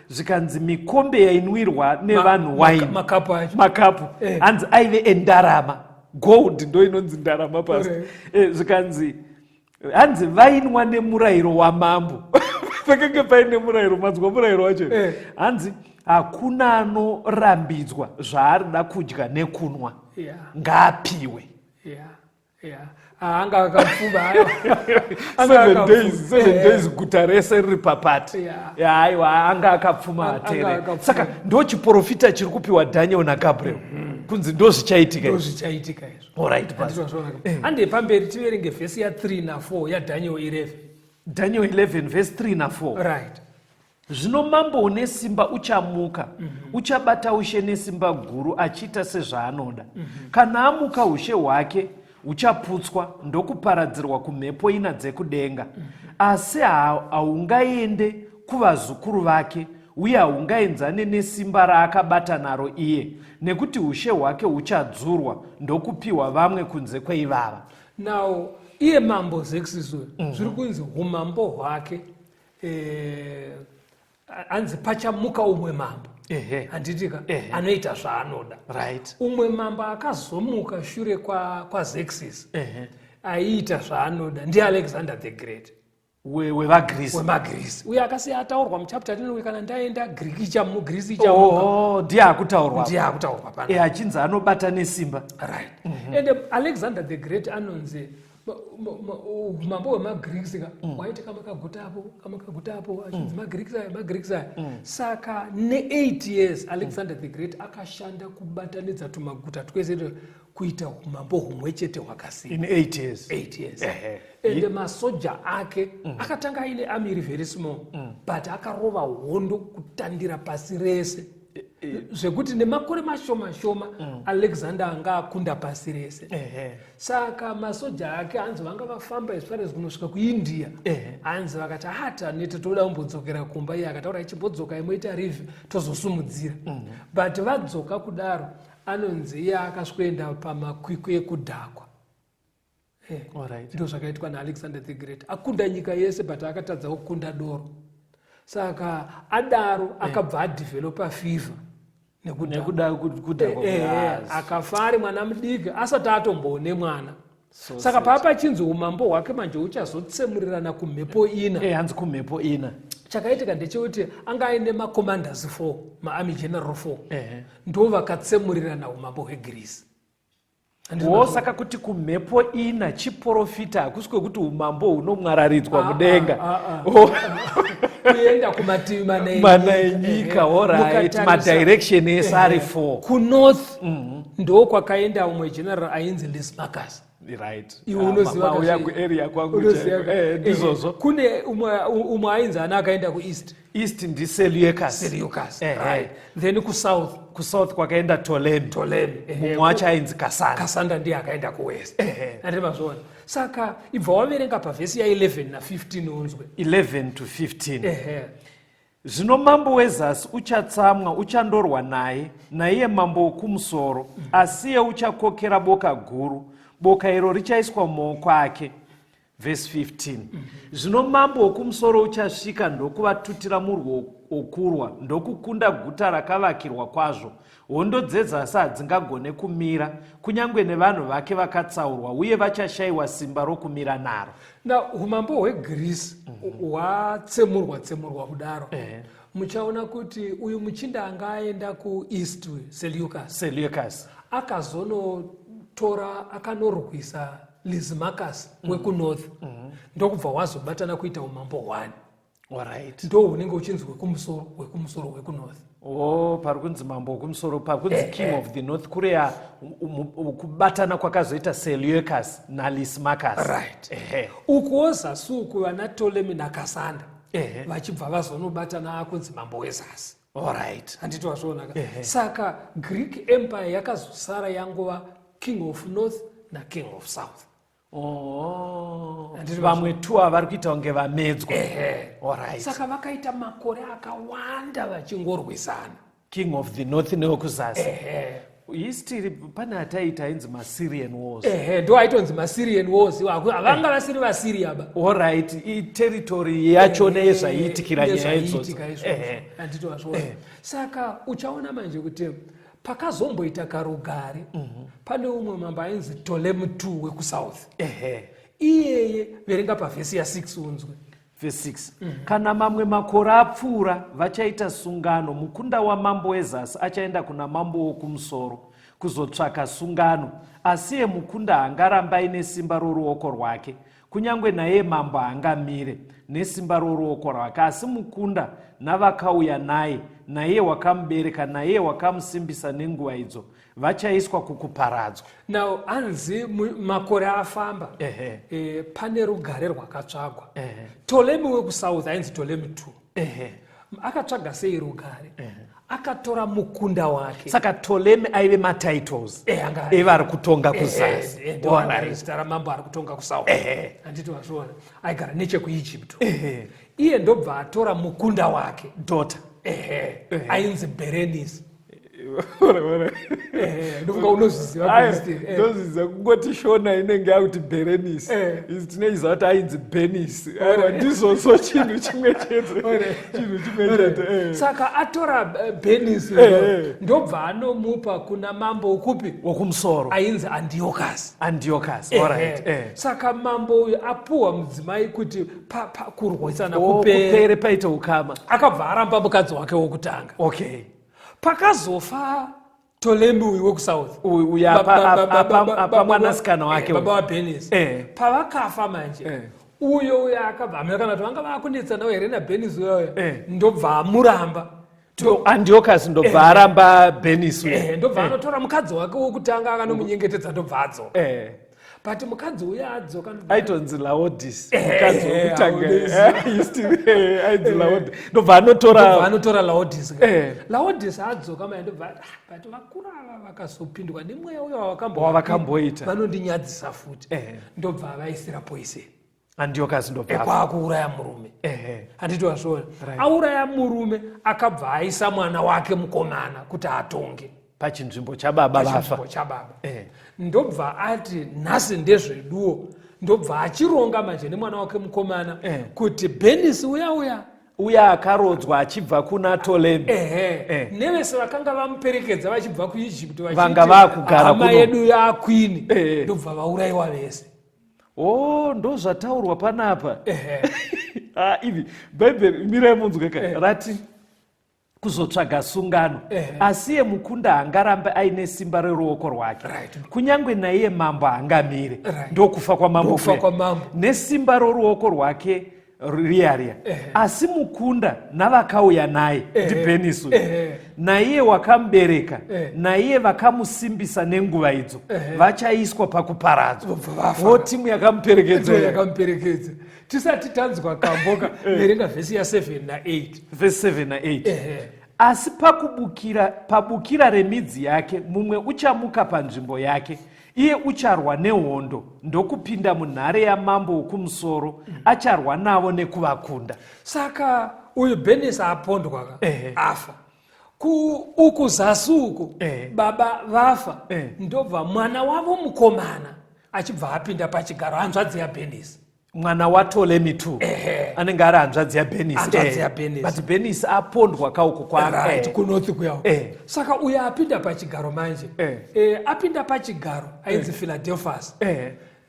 Zvikanzi mikombe yainwirwa nevanhu waini Makapu acho. Makapu hanzi aive endarama, gold ndo inonzi ndarama pasi. Zvikanzi hanzi vainwa nemurayiro wamambo. Pakanga paine murayiro, manzwa murayiro wacho? Hanzi hakuna anorambidzwa zvaarida kudya nekunwa. Ngaapiwe. Ah, anga akapfuma hayo. Anga 7 akapfuma. days, 7 days guta rese riri papati. Aiwa, anga akapfuma Anga atere. akapfuma. Saka ndo chiprofita chiri kupiwa Daniel naGabriel kunzi ndo zvichaitika Ndo izvi. zvichaitika izvo. Alright, pastor. Handizvo zvazvakanaka. Hande pamberi tiverenge vhesi ya3 na4 yaDaniel 11. Daniel 11 verse 3 na4. Zvino mambo une simba uchamuka, uchabata ushe nesimba guru achiita sezvaanoda. Kana amuka ushe hwake huchaputswa ndokuparadzirwa kumhepo ina dzekudenga. Asi haungaende kuvazukuru vake, uye haungaenzane nesimba raakabata naro iye, nekuti ushe hwake huchadzurwa ndokupiwa vamwe kunze kweivava. Now, iye mambo Xerxes uyu, zviri kunzi umambo hwake hanzi pachamuka umwe mambo. Handitika? Anoita zvaanoda. Umwe mambo akazomuka shure kwaXerxes aiita zvaanoda ndiAlexander the Great. WevaGreece. WemaGreece. Uye akasiya ataurwa muchapter tino kana ndaenda Greek Greece ichamuka. Oh, ndiye akutaurwa. Ndiye akutaurwa pano. Achinzi anobata nesimba. Ende Alexander the Great anonzi mambo wemaGreeks ka, waiti kamakaguta apo, kamakaguta apo, achinzi maGreeks aya, maGreeks aya. Saka ne8 years Alexander the Great akashanda kubatanidza tumaguta twese kuita umambo humwe chete hwakasimba. In 8 years. 8 years. Ende masoja ake akatanga aine army iri very small, but akarova hondo kutandira pasi rese. Zvekuti nemakore mashoma shoma Alexander anga akunda pasi rese. Saka masoja ake hanzi vanga vafamba as far as kunosvika kuIndia. Hanzi vakati hata nete toda kumbodzokera kumba, iye akataura ichimbodzoka imoita review tozosumudzira. But vadzoka kudaro anonzi iye akaswenda pamakwikwi ekudhakwa. Ndizvo zvakaitwa naAlexander the Great. Akunda nyika yese but akatadza kukunda doro. Saka adaro akabva adevelopa fever. Nekuda kudhakwa kwehazi. Akafa ari mwana mudiki asati atomboone mwana. So Saka sad. paapachinzi umambo hwake manje huchazotsemurirana kumhepo ina. Hanzi kumhepo ina. Chakaitika ndechekuti anga aine macommanders 4, maarmy general 4. Ndo vakatsemurirana umambo hweGreece. Wo, saka kuti kumhepo ina chiprofita hakusi kwekuti umambo hunomwararidzwa mudenga. Kuenda kumativi mana enyika. Mana enyika, alright. Madirection ese ari 4. Kunorth ndo kwakaenda umwe general ainzi Lysimachus. Iwe unoziva Mauya ka kuarea kwangu Unoziva chaiko. ka- Ndizvozvo. Kune umwe ainzi ana akaenda kueast. East ndiSeleucus. Seleucus. Right. Then kusouth. Kusouth kwakaenda Ptolemy. Ptolemy. Mumwe wacho ainzi Cassandra. Cassandra ndiye akaenda kuwest. Ati mazviona. Saka ibva waverenga pavhesi ya 11 na 15 unzwe. 11 to 15. Zvino mambo wezasi uchatsamwa, uchandorwa naye, naiye mambo wokumusoro, asiye uchakokera boka guru. Boka iro richaiswa mumaoko ake. Vhesi 15. Zvino mambo wokumusoro uchasvika ndokuvatutira murwi wokurwa, ndokukunda guta rakavakirwa kwazvo. Hondo dzezasi hadzingagone kumira, kunyange nevanhu vake vakatsaurwa, uye vachashayiwa simba rokumira naro. Na umambo hweGreece hwatsemurwa tsemurwa kudaro, muchaona kuti uyu muchinda anga aenda kuEast, Seleucus, Seleucus akazonotora, akanorwisa Lysimachus wekunorth, ndokubva wazobatana kuita umambo hwani. Ndo hunenge uchinzi hwekumusoro, hwekumusoro, hwekunorth. Oh, pari kunzi mambo wekumusoro, pari kunzi king of the north, kureya kubatana kwakazoita Seleucus naLysimachus. Ukuwo zasi uku vana Ptolemy naCassander vachibva vazonobatana, akunzi mambo wezasi. Handiti wazvionaka? Saka Greek Empire yakazosara yangova king of north naking of south. Oh. Vamwe tu avari kuita kunge vamedzwa. Saka vakaita makore akawanda vachingorwisana. King of the north newekuzasi. History pane ataiita ainzi maSyrian Wars. Ehe, ndo aitonzi maSyrian Wars. Havanga vasiri vaSyria ba. Alright, iterritory yacho nezvaiitikira nyaya idzodzo. Nezvaiitika izvozvo. Handiti wazviona? Saka uchaona manje kuti pakazomboita karugare, pane umwe mambo ainzi Ptolemy II wekuSouth. Iyeye, verenga pavhesi ya6 unzwe. Vhesi 6: Kana mamwe makore apfuura, vachaita sungano. Mukunda wamambo wezasi achaenda kuna mambo wokumusoro kuzotsvaka sungano, asi iye mukunda haangaramba aine simba roruoko rwake, kunyange naiye mambo haangamire nesimba roruoko rwake. Asi mukunda navakauya naye, naiye wakamubereka, naiye wakamusimbisa nenguva idzo, vachaiswa kukuparadzwa. Now anzi makore afamba, pane rugare rwakatsvagwa. Ptolemy wekuSouth ainzi Ptolemy II. Akatsvaga sei rugare? Akatora mukunda wake. Saka Ptolemy aive matitles evari kutonga kuzasi. Ndo zita ramambo ari kutonga kuSouth. Handiti wazviona? Aigara nechekuEgypt. Iye ndobva atora mukunda wake, daughter. Ehe, ainzi Berenice. Ehe, ndofunga unozviziva Christine. Ndozviziva, kungoti Shona inenge yakuti Berenis. Izi tinoiziva kuti ainzi Benis. Aiwa, ndizvozvo, chinhu chimwe chete, chinhu chimwe chete. Saka atora Benis, ndobva anomupa kuna mambo ukupi? Wokumusoro. Ainzi Antiochus. Antiochus, alright. Saka mambo uyu apuhwa mudzimai kuti kurwisana Oh, kupere. Kupere, paite ukama. Akabva aramba mukadzi wake wokutanga. Pakazofa Ptolemy uyu wekuSouth, Uyu apa mwanasikana wake baba uyu. waBenis, pavakafa manje, uyo akabva amira, kana kuti vanga vakunetsanawo here naBenis uyoyo, ndobva amuramba. Antiochus ndobva aramba Benis uyu. Ndobva anotora mukadzi wake wokutanga, akanomunyengetedza, ndobva adzoka. But mukadzi uyo adzoka, Aitonzi Laodis mukadzi wekutanga. Laodis. Ainzi Laodis, ndobva anotora. Ndobva anotora Laodis. Laodis adzoka maya, ndobva ati, "Ah, but vakuru ava vakazopindwa nemweya uyo Wavakamboita. vanondinyadzisa futi." Ndobva avaisira poison. Antiochus ndobva afa. Kwaakuuraya murume. Handiti wazviona? Auraya murume, akabva aisa mwana wake mukomana kuti atonge pachinzvimbo chababa vafa. Pachinzvimbo chababa. Ndobva ati nhasi ndezveduwo, ndobva achironga manje nemwana wake mukomana kuti Benis uya uya, uya akarodzwa achibva kuna Ptolemy, ehe, nevese vakanga vamuperekedza vachibva kuEgypt, vachiti, Vanga vaakugara "Hama kuno." yedu yaqueen, ndobva vaurayiwa vese. O, ndo zvataurwa panapa. Ah, ivi Bhaibheri, mirai munzwe ka. Rati kuzotsvaga sungano, asi iye mukunda haangarambe aine simba reruoko rwake, kunyange naiye mambo haangamire. Ndokufa kwamambo Ndokufa kuya. kwamambo. Nesimba roruoko rwake riya riya. Asi mukunda navakauya naye, ndiBenis uyu, naiye wakamubereka, naiye vakamusimbisa nenguva idzo, vachaiswa pakuparadzwa. Vobva vafa. Wo timu yakamuperekedza. Ndo yakamuperekedza. Tisati tanzwa kamboka, verenga vhesi ya7 na8. Vhesi 7 na8: Asi pakubukira, pabukira remidzi yake mumwe uchamuka panzvimbo yake. Iye ucharwa nehondo ndokupinda munhare yamambo wokumusoro, acharwa navo nekuvakunda. Saka uyu Benis apondwa ka, afa. Uku zasi uku, baba vafa, ndobva mwana wavo mukomana Achibva apinda pachigaro, hanzvadzi yaBenis. Mwana waTolemi 2 anenge ari hanzvadzi yaBenis. Hanzvadzi yaBenis. But Benis apondwa kauko kwa Right, kunorth kuyawo. Saka uyo apinda pachigaro manje, apinda pachigaro ainzi Philadelphus.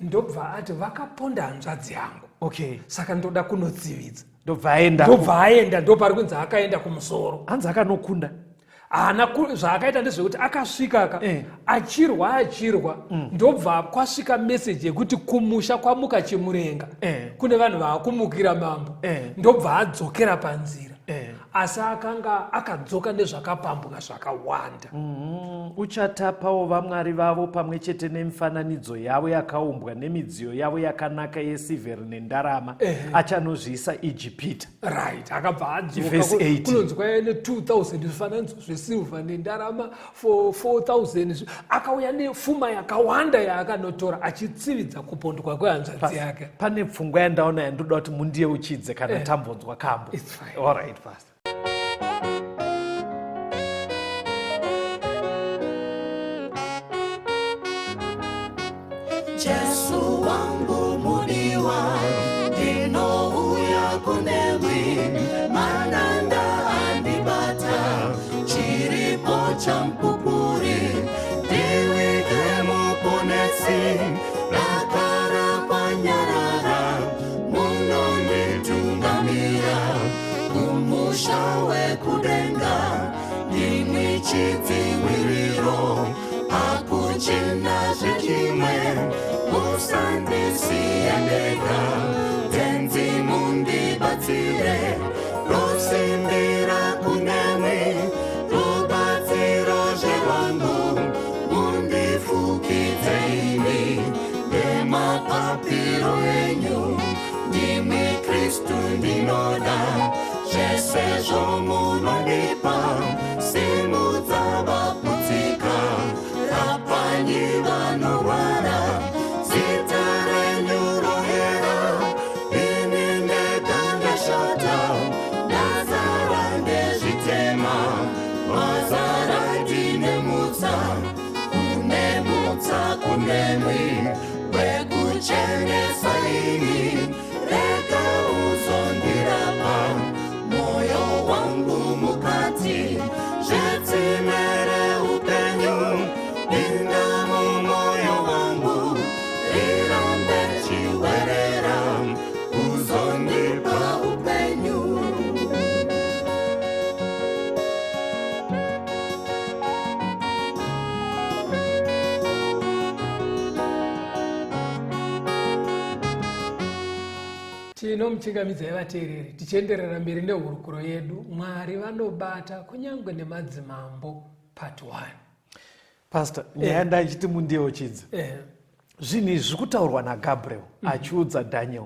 Ndobva ati, "Vakaponda hanzvadzi yangu, saka ndoda kunotsividza." Ndobva aenda. Ndobva aenda, ndopari kunzi akaenda kumusoro. Hanzi akanokunda. Haana zvaakaita ndezvekuti akasvika ka, achirwa achirwa, ndobva kwasvika meseji yekuti kumusha kwamuka chimurenga, kune vanhu vaakumukira mambo. Ndobva adzokera panzira, asi akanga akadzoka nezvakapambuka zvakawanda. Uchatapawo vamwari vavo pamwe chete nemifananidzo yavo yakaumbwa nemidziyo yavo yakanaka yesirivheri nendarama, achanozviisa Ijipita. Right, akabva adzoka. Verse 18. Kunonzi kwaiva ne2000 zvifananidzo zvesilver nendarama for 4000. Akauya nefuma yakawanda yaakanotora achitsividza kupondwa kwehanzvadzi yake. Pane pfungwa yandaona yandoda kuti mundiyeuchidze kana tambonzwa kambo. It's fine. All right, pastor. Jesu wangu mudiwa, ndinouya kunemwi, mananda andibata, chiripo chamupupuri, ndiwige muponesi, dakara kwanyarara, munonditungamira kumusha wekudenga, ndimwi chidziviriro, hakuchina zvechimwe, musandisiye ndega, tenzi mundibatsire, rosimbira kunemwi, rubatsiro zverwangu, mundifukidze imi nemapapiro enyu, ndimi Kristu ndinoda, zvese zvomunondipa, simudza vaputsika, rapanyi vanorwara, zita renyu rohera, ini ndega ndashata, ndazara ndezvitema, mazara ndine mutsa, kune mutsa kunemwi, wekuchenesa ini, rega uzondirapa, moyo wangu mukati, zvetsime reupenyu, pinda mumwoyo wangu, rirambe chiwerera, uzondipa upenyu. Tinomuchingamidzai vateereri, tichienderera mberi nehurukuro yedu, Mwari vanobata kunyange nemadzimambo, part 1. Pastor, nyaya ndachiti mundiyeuchidze, zvinhu izvi zviri kutaurwa naGabriel achiudza Daniel,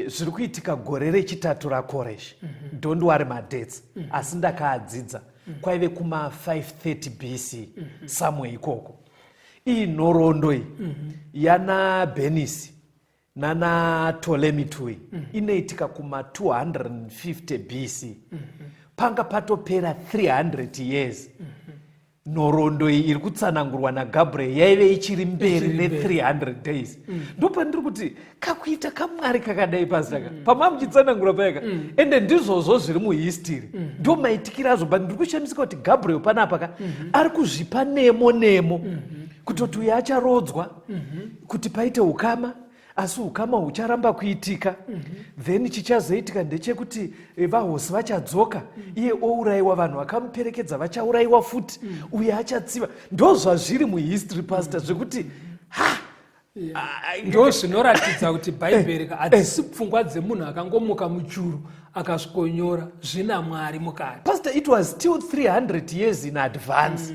zviri kuitika gore rechitatu raKoresh. Don't worry, madates asi ndakaadzidza, kwaive kuma 530 BC somewhere ikoko. Iyi nhoroondo iyi yana Benisi nana Ptolemy 2 inoitika kuma 250 BC. Panga patopera 300 years. Nhoroondo iyi iri kutsanangurwa naGabriel yaive ichiri mberi Ichiri mberi. ne300 days. Ndopandiri kuti kakuita kamwari kakadai, pastor ka, pamwe muchitsanangura payaka, ende ndizvozvo zviri muhistory, ndo maitikiro azvo. But ndiri kushamisika kuti Gabriel panapa ka ari kuzvipa nemo nemo kutoti uyo acharodzwa, kuti paite ukama, asi ukama hucharamba kuitika. Then chichazoitika ndechekuti vahosi vachadzoka, iye ourayiwa, vanhu vakamuperekedza vachaurayiwa futi, uye achatsiva. Ndo zvazviri muhistory, pastor, zvekuti ha. Ndo zvinoratidza kuti Bhaibheri ka hadzisi pfungwa dzemunhu akangomuka muchuru akasvikonyora, zvina Mwari mukati. Pastor, it was still 300 years in advance.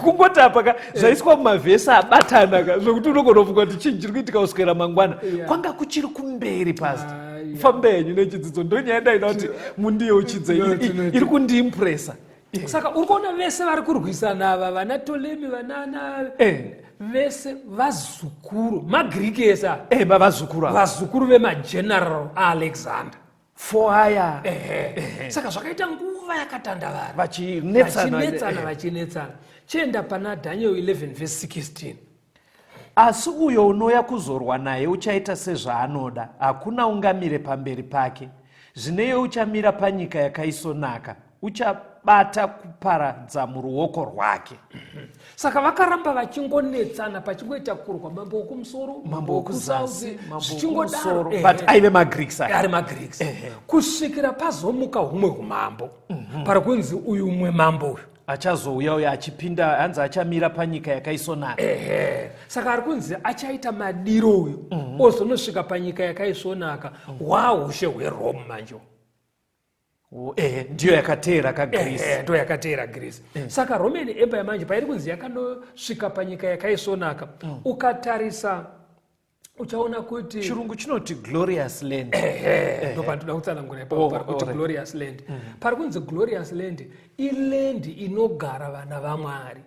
Kungoti apa ka zvaiswa mumavhesi abatana ka, zvokuti unogona kufunga kuti chinhu chiri kuitika kuswera mangwana. Kwanga kuchiri kumberi, pastor. Fambe henyu nechidzidzo. Ndonyaya ndaida kuti mundiyeuchidze. No, tinoti. Iri kundiimpresa. Saka uri kuona vese vari kurwisana ava, vana Ptolemy, vanana vese vazukuru, maGiriki ese ava. Vazukuru ava. Vazukuru vemageneral aAlexander. Four aya. Ehe. Saka zvakaita nguva yakatandavara vachinetsana. Vachinetsana, vachinetsana. Chienda pana Daniel 11 verse 16. Asi uyo unouya kuzorwa naye uchaita sezvaanoda, hakuna ungamire pamberi pake. Zvino iye uchamira panyika yakaisonaka, uchabata kuparadza muruoko rwake. Saka vakaramba vachingonetsana, pachingoita kurwa, mambo wokumusoro, mambo wokuzasi, mambo zvichingodaro. wokumusoro. But aive maGreeks aya. Ari maGreeks, kusvikira pazomuka humwe umambo, pari kunzi uyu umwe mambo uyu achazouya uyo achipinda, hanzi achamira panyika yakaisonaka. Ehe, saka ari kunzi achaita madiro uyu, ozonosvika panyika yakaisvonaka, hwaushe hweRome manje. Oh, ehe, ndiyo yakateera kaGreece. Ehe, ndo yakateera Greece. Saka Roman Empire manje pairi kunzi yakanosvika panyika yakaisvonaka, ukatarisa uchaona kuti Chirungu chinoti glorious land. Ehe, ndo pandinoda kutsanangura ipapo. Pari kuti glorious land, pari kunzi glorious land iland inogara vana vaMwari.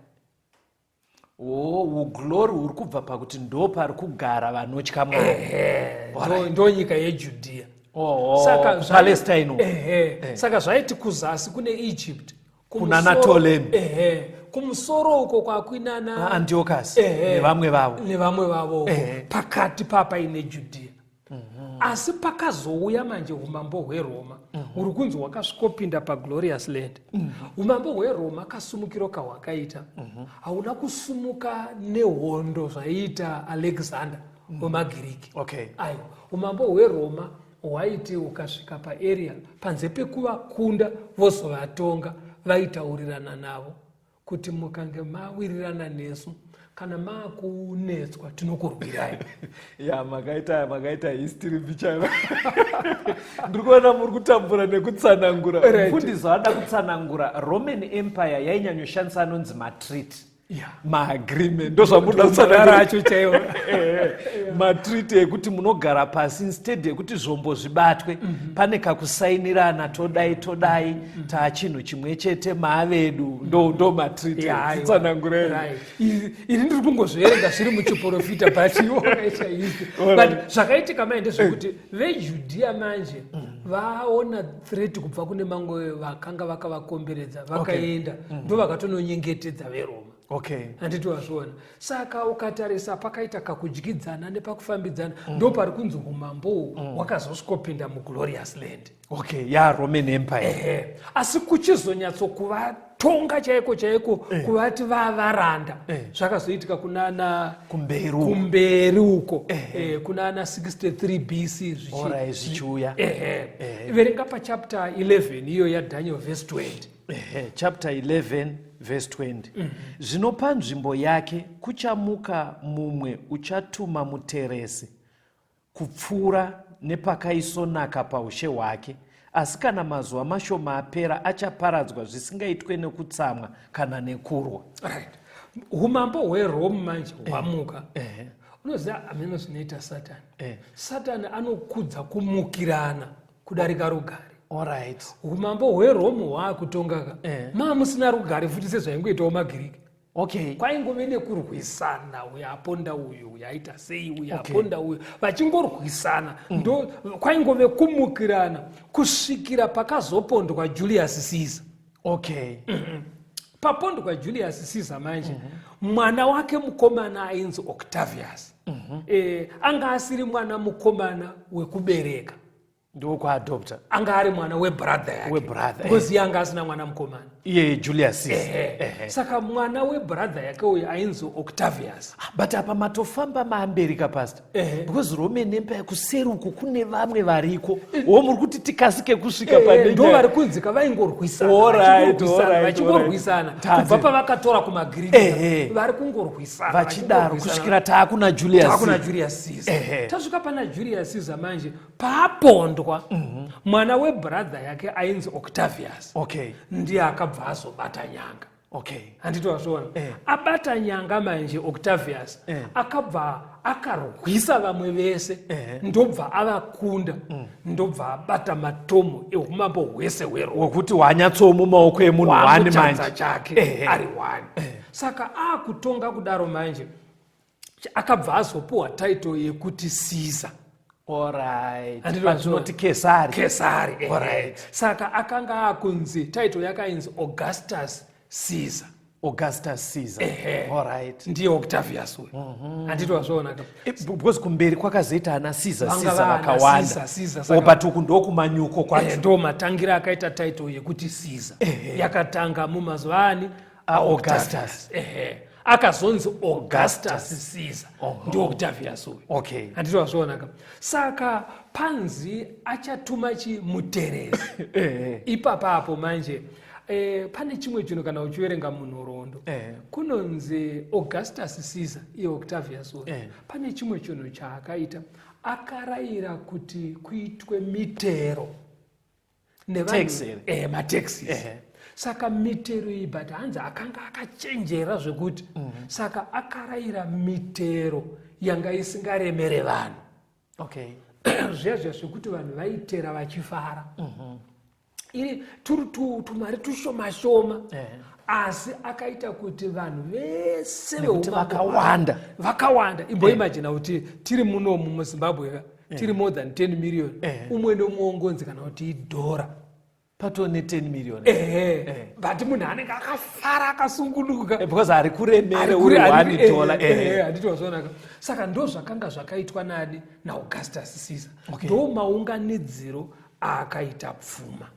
Oh, uglory huri kubva pakuti ndo pari kugara vanotya Mwari. Ehe, ndo nyika yeJudhia. Oh, Saka Palestine uko. Ehe, saka zvaiti kuzasi kune Egypt, Kuna naPtolemy. Ehe, kumusoro uko kwakuinana Antiochus Ehe. nevamwe vavo. Nevamwe vavo uko. Ehe. Pakati papaine Judhia. Asi pakazouya manje umambo hweRoma, huri kunzi hwakasvikopinda paglorious land. Umambo hweRoma kasumukiro kahwakaita hauna kusumuka nehondo zvaiita Alexander wemaGiriki. Aiwa, umambo hweRoma hwaiti ukasvika paarea, panze pekuvakunda vozovatonga, vaitaurirana navo kuti mukange mawirirana nesu, kana maakunetswa tinokurwirai. Ya, makaita history bichana. Ndiri kuona muri kutambura nekutsanangura. Mufundisi vada kutsanangura, Roman Empire yainyanyoshandisa anonzi matreaty, maagreement, ndo zvamunoda kutsanangura. Racho chaiwo. Matreaty ekuti munogara pasi, instead yekuti zvombo zvibatwe, pane kakusainirana, todai todai, taachinhu chimwe chete, maavedu, ndo matreaty. Ya, aiwa. Tsanangurei. Right. Ini ndiri kungozviverenga zviri muchiprofita, but iwo wakaita history. But zvakaitika mai ndezvekuti veJudhiya manje vaona threat kubva kune mamwe vakanga vakavakomberedza, vakaenda, ndo vakatononyengetedza veRoma. Handiti wazviona? Saka ukatarisa pakaita kakudyidzana nepakufambidzana, ndo pari kunzi umambo uhu hwakazosvikopinda muglorious land. Okay, ya Roman Empire. Ehe, asi kuchizonyatsokuvatonga chaiko chaiko, kuvati vavaranda, zvakazoitika kunana Kumberi uko. Kumberi uko, kunana 63 BC. Alright, zvichiuya. Ehe, verenga pachapter 11 iyo yaDaniel, verse 20. Ehe, chapter 11 verse 20. Zvino panzvimbo yake kuchamuka mumwe uchatuma muteresi kupfuura nepakaisonaka paushe hwake, asi kana mazuva mashoma apera achaparadzwa zvisingaitwe nekutsamwa kana nekurwa. Right, umambo hweRome manje hwamuka. Unoziva, hameno zvinoita Satani. Satani anokudza kumukirana kudarika rugare. Umambo hweRome hwaakutongaka, maa musina rugare futi sezvaingoitawo maGiriki. Kwaingove nekurwisana, uyu aponda uyu, uyu aita sei, uyu aponda uyu, vachingorwisana. Ndo kwaingove kumukirana kusvikira pakazopondwa Julius Caesar. Papondwa Julius Caesar manje, mwana wake mukomana ainzi Octavius, anga asiri mwana mukomana wekubereka. Ndokuadopta. Anga ari mwana webrother yake. Webrother. Because iye anga asina mwana mukomana. Iye Julius Caesar. Ehe. Saka mwana webrother yake uyu ainzi Octavius. But apa matofamba maamberika, pastor, because Roman Empire kuseri uku kune vamwe variko wo muri kuti tikasike kusvika pane Ndo nyaya. vari kunzika vaingorwisana, vachingorwisana, vachingorwisana. Tate. Kubva pavakatora kumaGiriki, vari kungorwisana, vachidaro vachingorwisana. Kusvikira taakuna Julius. Taakuna Julius Caesar. Tasvika pana Julius Caesar manje, paapondwa, mwana webrother yake ainzi Octavius ndiye akabva azobata nyanga. Handiti wazviona? Abata nyanga manje Octavius, akabva akarwisa vamwe vese, ndobva avakunda, ndobva abata matomo eumambo hwese hweRoma. Wekuti wanyatsowo mumaoko emunhu wani Wamuchanza manje. chake ari one. Saka akutonga kudaro manje, akabva azopuwa title yekuti Caesar. Handiti wazviona? Patinoti Kesari. Kesari, ehe. Alright. Saka akanga akunzi, title yakainzi Augustus Caesar. Augustus Caesar. Alright. Ndiye Octavius uyu. Handiti wazviona ka? Because kumberi kwakazoita ana Caesar. Vanga Caesar vaana vakawanda. Caesar, Caesar, Oh, saka- but uku ndokumanyuko kwacho. Ndo matangira akaita title yekuti Caesar. Yakatanga mumazuva ani? AAugustus. Ehe, akazonzi Augustus Caesar ndiOctavius uyu. Handiti wazviona ka? Saka panzi achatuma chimuteresi ipapapo manje. Pane chimwe chinhu kana uchiverenga munhoroondo, kunonzi Augustus Caesar, iye Octavius uyu, pane chimwe chinhu chaakaita. Akarayira kuti kuitwe mitero nevanhu- Tax here? Mataxes. Saka mitero iyi, but hanzi akanga akachenjera zvekuti saka akarayira mitero yanga isingaremere vanhu. Zviya zviya zvekuti vanhu vaitera vachifara, iri turi tumari tushoma shoma, asi akaita kuti vanhu vese Nekuti veumambo vakawanda. Vakawanda. Imboimagina kuti tiri munomu muZimbabwe ka, tiri more than 10 million, umwe neumwe wongonzi kana kuti idhora. Patoo ne10 million. Ehe, but munhu anenge akafara, akasungunuka. Because hari kuremere Ari uri kure- 1 dollar. Handiti wazvionaka? Saka ndo zvakanga zvakaitwa nani? NaAugustus Caesar. Ndo maunganidziro aakaita pfuma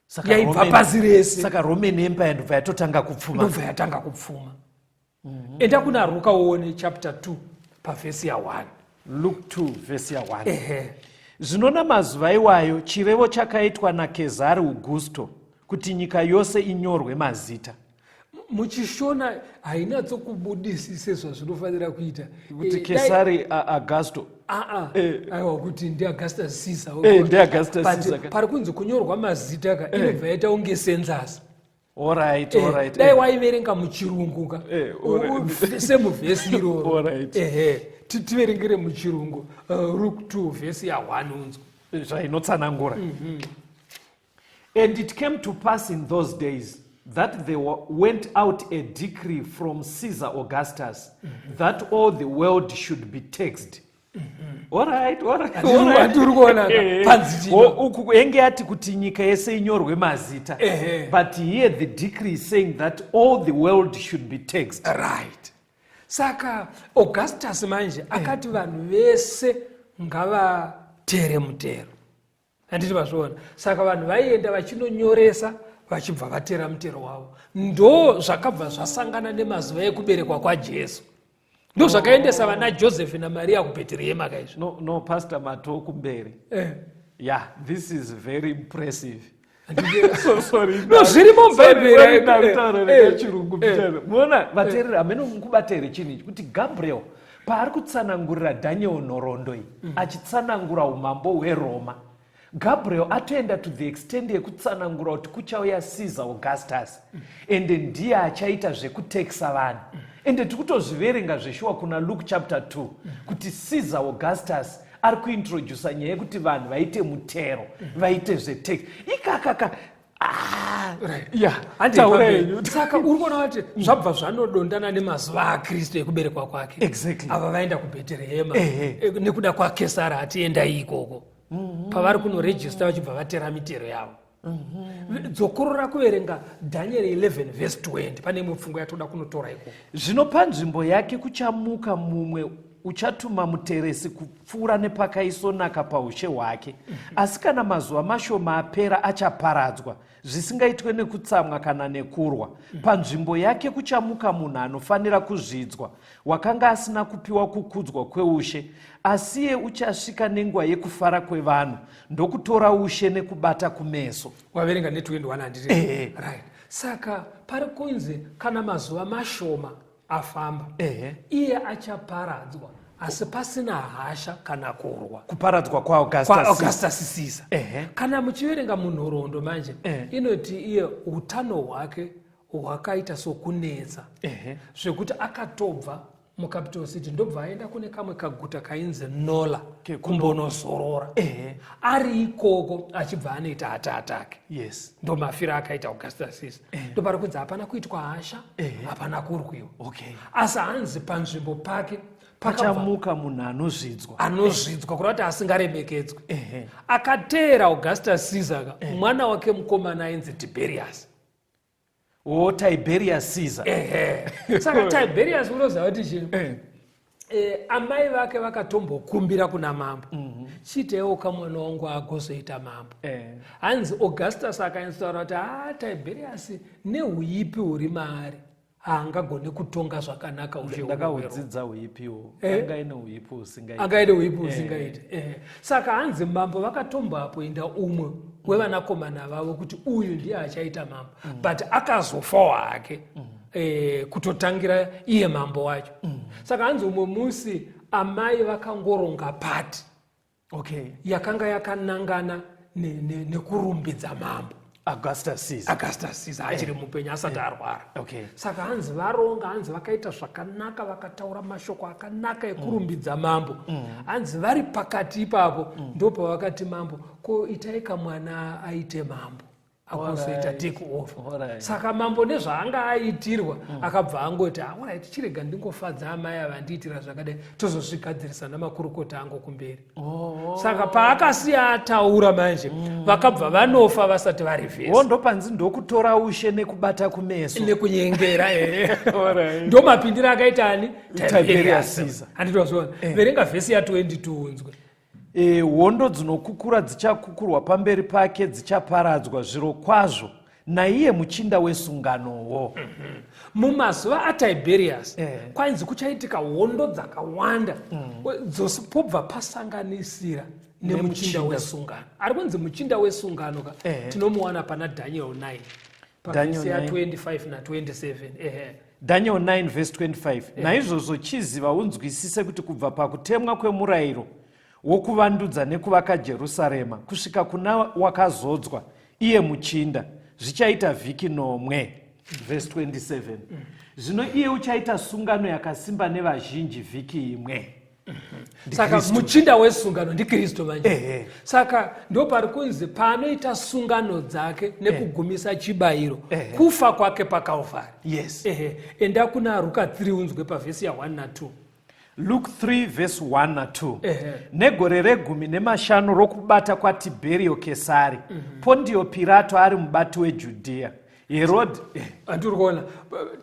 Saka yaibva pasi rese. Saka Roman Empire ndobva yatotanga kupfuma. Ndobva yatanga kupfuma. Enda kuna Ruka uone chapter 2 pavhesi ya1. Luke 2 vhesi ya1. Ehe. Zvino namazuva iwayo chirevo chakaitwa naKezari Augusto kuti nyika yose inyorwe mazita. Muchishona hainatsokubudisise zvazvinofanira kuita. Kuti Kesari Augusto. Aa, aiwa, kuti ndiAugustus Caesar. NdiAugustus But Caesar ka. pari kunzi kunyorwa mazita ka, inobva yaita unge census. Alright. Dai waiverenga muchirungu ka, semuvhesi iroro. Ehe, tiverengere muchirungu, Luke 2 vhesi ya1, unzwa. Zvainotsanangura. And it came to pass in those days that there went out a decree from Caesar Augustus that all the world should be taxed. Alright, alright. Handiri kuona ka? Panzi chino. Uku enge yati kuti nyika yese inyorwe mazita. But here the decree is saying that all the world should be taxed. Right, saka Augustus manje akati vanhu vese ngavatere mutero. Handiti vazviona? Saka vanhu vaienda vachinonyoresa, vachibva vatera mutero wavo. Ndo zvakabva zvasangana nemazuva ekuberekwa kwaJesu. Ndo zvakaendesa vana Joseph naMaria kuBheterehema kaizvi. No, Pastor, mato kumberi. Yeah, this is very impressive. So sorry. No, zvirimo muBhaibheri. Sorry, ndakutaura nechirungu. Muona, vateereri, hamene mukubata here chinhu ichi, kuti Gabriel paari kutsanangurira Daniel nhoroondo iyi, achitsanangura umambo hweRoma, Gabriel atoenda to the extent yekutsanangura kuti kuchauya Caesar Augustus, ende ndiye achaita zvekutekisa vanhu. Ende tiri kutozviverenga zveshuwa kuna Luke chapter 2 kuti Caesar Augustus ari kuintrodusa nyaya yekuti vanhu vaite mutero, vaite zvetax ikakaka. Ah, ya. Handei taura pamberi. henyu. Saka uri kuona kuti zvabva zvanodondana nemazuva aKristu ekuberekwa kwake. Ava vaenda kuBheterehema nekuda kwaKesara atiendai ikoko, pavari kunorejista, vachibva vatera mitero yavo. Dzokorora kuverenga Daniel 11 vhesi 20, pane imwe pfungwa yatoda kunotora ikoko. Zvino panzvimbo yake kuchamuka mumwe uchatuma muteresi kupfuura nepakaisonaka paushe hwake, asi kana mazuva mashoma apera achaparadzwa zvisingaitwe nekutsamwa kana nekurwa. Panzvimbo yake kuchamuka munhu anofanira kuzvidzwa, wakanga asina kupiwa kukudzwa kweushe, asiye uchasvika nenguva yekufara kwevanhu, ndokutora ushe nekubata kumeso. Waverenga ne21, handiti? Ehe. Right, saka pari kunzi kana mazuva mashoma afamba, iye achaparadzwa, asi pasina hasha kana kurwa. Kuparadzwa kwaAugustus. KwaAugustus Caesar. Kana muchiverenga munhoroondo manje, inoti iye utano hwake hwakaita sokunetsa, zvekuti akatobva mucapital city, ndobva aenda kune kamwe kaguta kainzi Nola kumbonozorora. Ari ikoko achibva anoita heart attack. Ndo mafiro akaita Augustus Caesar. Ndo pari kunzi hapana kuitwa hasha, hapana kurwiwa, asi hanzi panzvimbo pake pakabva Pachamuka munhu anozvidzwa. Anozvidzwa, kureva kuti asingaremekedzwi. Akateera Augustus Caesar ka, mwana wake mukomana ainzi Tiberius. O Tiberius Caesar. Ehe. Saka Tiberius unoziva kuti chii? Amai vake vakatombokumbira kuna mambo, chiitaiwo kamwana wangu agozoita mambo. Hanzi Augustus akanyatsotaura kuti ha, Tiberius neuipi huri maari haangagoni kutonga zvakanaka ushe huno hweRoma. Ndakaudzidza uipiwo. Anga ine uipi husingaiti. Anga ine uipi husingaiti. Saka hanzi mambo vakatomboapoinda umwe wevanakomana vavo kuti uyu ndiye achaita mambo, but akazofawo hake kutotangira iye mambo wacho. Saka hanzi umwe musi amai vakangoronga pati yakanga yakanangana nekurumbidza mambo Augustus Caesar. Augustus Caesar achiri mupenyu asati arwara. Saka hanzi varonga, hanzi vakaita zvakanaka, vakataura mashoko akanaka ekurumbidza mambo. Hanzi vari pakati ipapo ndopavakati mambo, ko itai kamwana aite mambo agozoita take over. Saka mambo nezvaanga aitirwa akabva angoti, alright, chirega ndingofadza amai ava ndiitira zvakadai, tozozvigadzirisa namakurukota angu kumberi. Saka paakasiya ataura manje, vakabva vanofa vasati varivhesi. Wo ndopanzi ndokutora ushe nekubata kumeso. Nekunyengera, ehe. Ndo mapindiro akaita ani? Tiberius Caesar. Handiti wazviona? Verenga vhesi ya 22 unzwe. Hondo dzinokukura dzichakukurwa pamberi pake, dzichaparadzwa zviro kwazvo naiye muchinda wesunganowo. Mumazuva aTiberius kwainzi kuchaitika hondo dzakawanda, pobva pasanganisira nemuchinda Nemuchinda. wesungano. Ari kunzi muchinda wesungano ka, tinomuwana pana Daniel 9 Daniel pavhesi ya 9. 25 na 27. Ehe. Daniel 9 verse 25. Naizvozvo chiziva unzwisise kuti kubva pakutemwa kwemurayiro wokuvandudza nekuvaka Jerusarema kusvika kuna wakazodzwa, iye muchinda, zvichaita vhiki 7. Verse 27. Zvino iye uchaita sungano yakasimba nevazhinji vhiki imwe. Saka muchinda wesungano ndiKristu manje. Saka ndo pari kunzi paanoita sungano dzake nekugumisa chibayiro, kufa kwake paKalvari. Enda kuna Ruka 3 unzwe pavhesi ya 1 na 2. Luke 3 verse 1 na 2. Negore regumi nemashanu rokubata kwaTiberio Kesari, Pondio Pirato ari mubati weJudhea, Herod Handiri kuona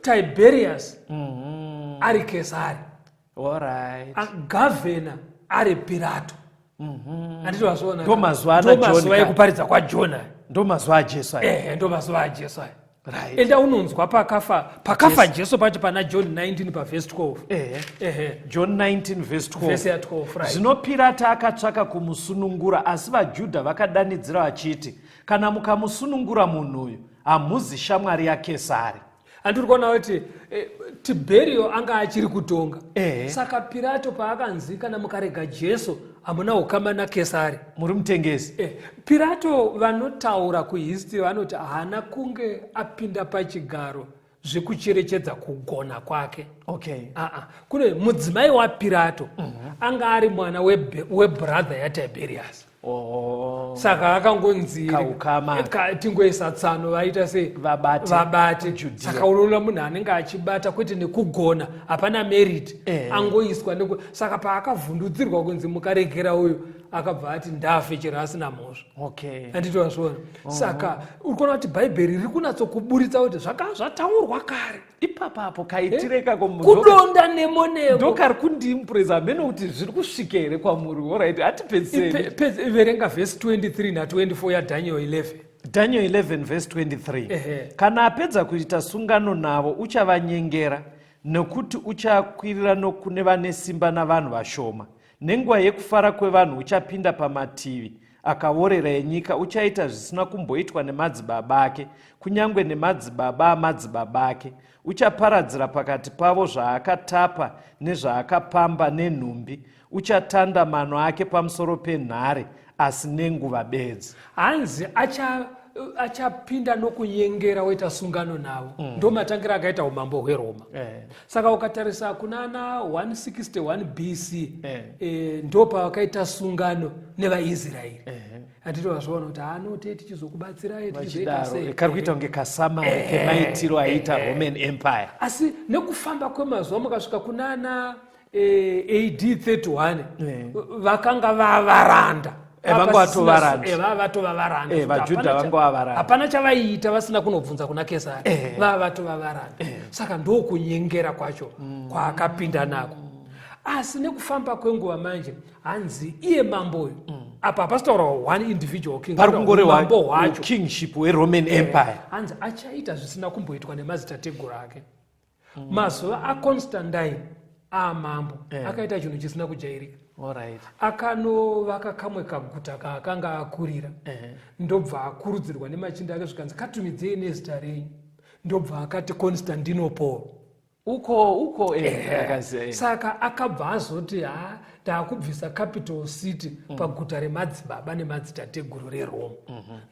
Tiberius ari Kesari, gavhena ari Pirato. Handiti wazviona? Ndo mazuva ana Ndo mazuva John ka. ekuparidza kwaJona. Ndo mazuva aJesu aya. Ehe, ndo mazuva aJesu aya. Enda unonzwa pakafa Jesu pacho pana John 19 pavhesi 12. Ehe. John 19 verse 12. Vhesi ya 12, right. Zvino Pirata akatsvaka kumusunungura, asi vaJudha vakadanidzira vachiti, kana mukamusunungura munhu uyu, hamuzi shamwari yaKesari. Handiri kuona kuti Tiberio anga achiri kutonga. Saka Pirato paakanzi kana mukarega Jesu hamuna ukama naKesari, muri mutengesi. Pirato vanotaura kuhistory vanoti haana kunge apinda pachigaro zvekucherechedza kugona kwake. Kune mudzimai waPirato anga ari mwana webrother yaTiberius. Saka akangonzi Kaukama. Tingoisa tsano vaita sei? Vabate. Vabate. Judea. Saka unoona munhu anenge achibata kwete nekugona, hapana merit. Angoiswa saka paakavhundutsirwa kunzi mukaregera uyu, akabva ati ndafe chero asina mhosva. Handiti wazviona? Saka uri kuona kuti Bhaibheri riri kunyatsokuburitsa kuti zvataurwa kare. Ipapapo kaitire kako Kudonda nemo nemo. Ndokari kundiimpresa hamene kuti zviri kusvika here kwamuri. Alright, hatipedziseni. Verenga vhesi 23 na 24 yaDaniel 11. Daniel 11 verse 23. Kana apedza kuita sungano navo, uchavanyengera, nekuti uchakwirira nokune vane simba navanhu vashoma. Nenguva yekufara kwevanhu uchapinda pamativi akaorera enyika, uchaita zvisina kumboitwa nemadzibaba ake, kunyange nemadzibaba amadzibaba ake. Uchaparadzira pakati pavo zvaakatapa nezvaakapamba nenhumbi, uchatanda mano ake pamusoro penhare, asi nenguva bedzi. Hanzi achapinda nokunyengera woita sungano navo. Ndo matangira akaita umambo hweRoma. Saka ukatarisa kunana 161 BC, ndo pavakaita sungano nevaIsraeri. Handiti vazviona kuti anote tichizokubatsirai, tichizoita Vachidaro, sei? kari kuita kunge kasamari kemaitiro aiita Roman Empire. Asi nekufamba kwemazuva mukasvika kunana AD 31, vakanga vavaranda. Eh, vanga vatova varanda. Eh, vava vatova varanda. Eh, vaJudha Hapana vanga vava varanda. Hapana chavaiita vasina kunobvunza kuna Kesari. Eh. Vava vatova varanda. Saka ndokunyengera kwacho kwaakapinda nako. Asi nekufamba kwenguva manje hanzi iye mambo uyu apa hapasi taura one individual king Pari kungorehwa umambo hwacho kingship weRoman Empire. Hanzi achaita zvisina kumboitwa nemadzitateguru ake. Mazuva aConstantine amambo akaita chinhu chisina kujairika. Alright. Akanovaka kamwe kaguta kaakanga akurira, ndobva akurudzirwa nemachinda ake, zvikanzi katumidzei nezita renyu, ndobva akati Constantinople. Uko uko ndakaziva, eh. Saka akabva azoti, ha, ndaakubvisa capital city paguta remadzibaba nemadzitateguru reRome,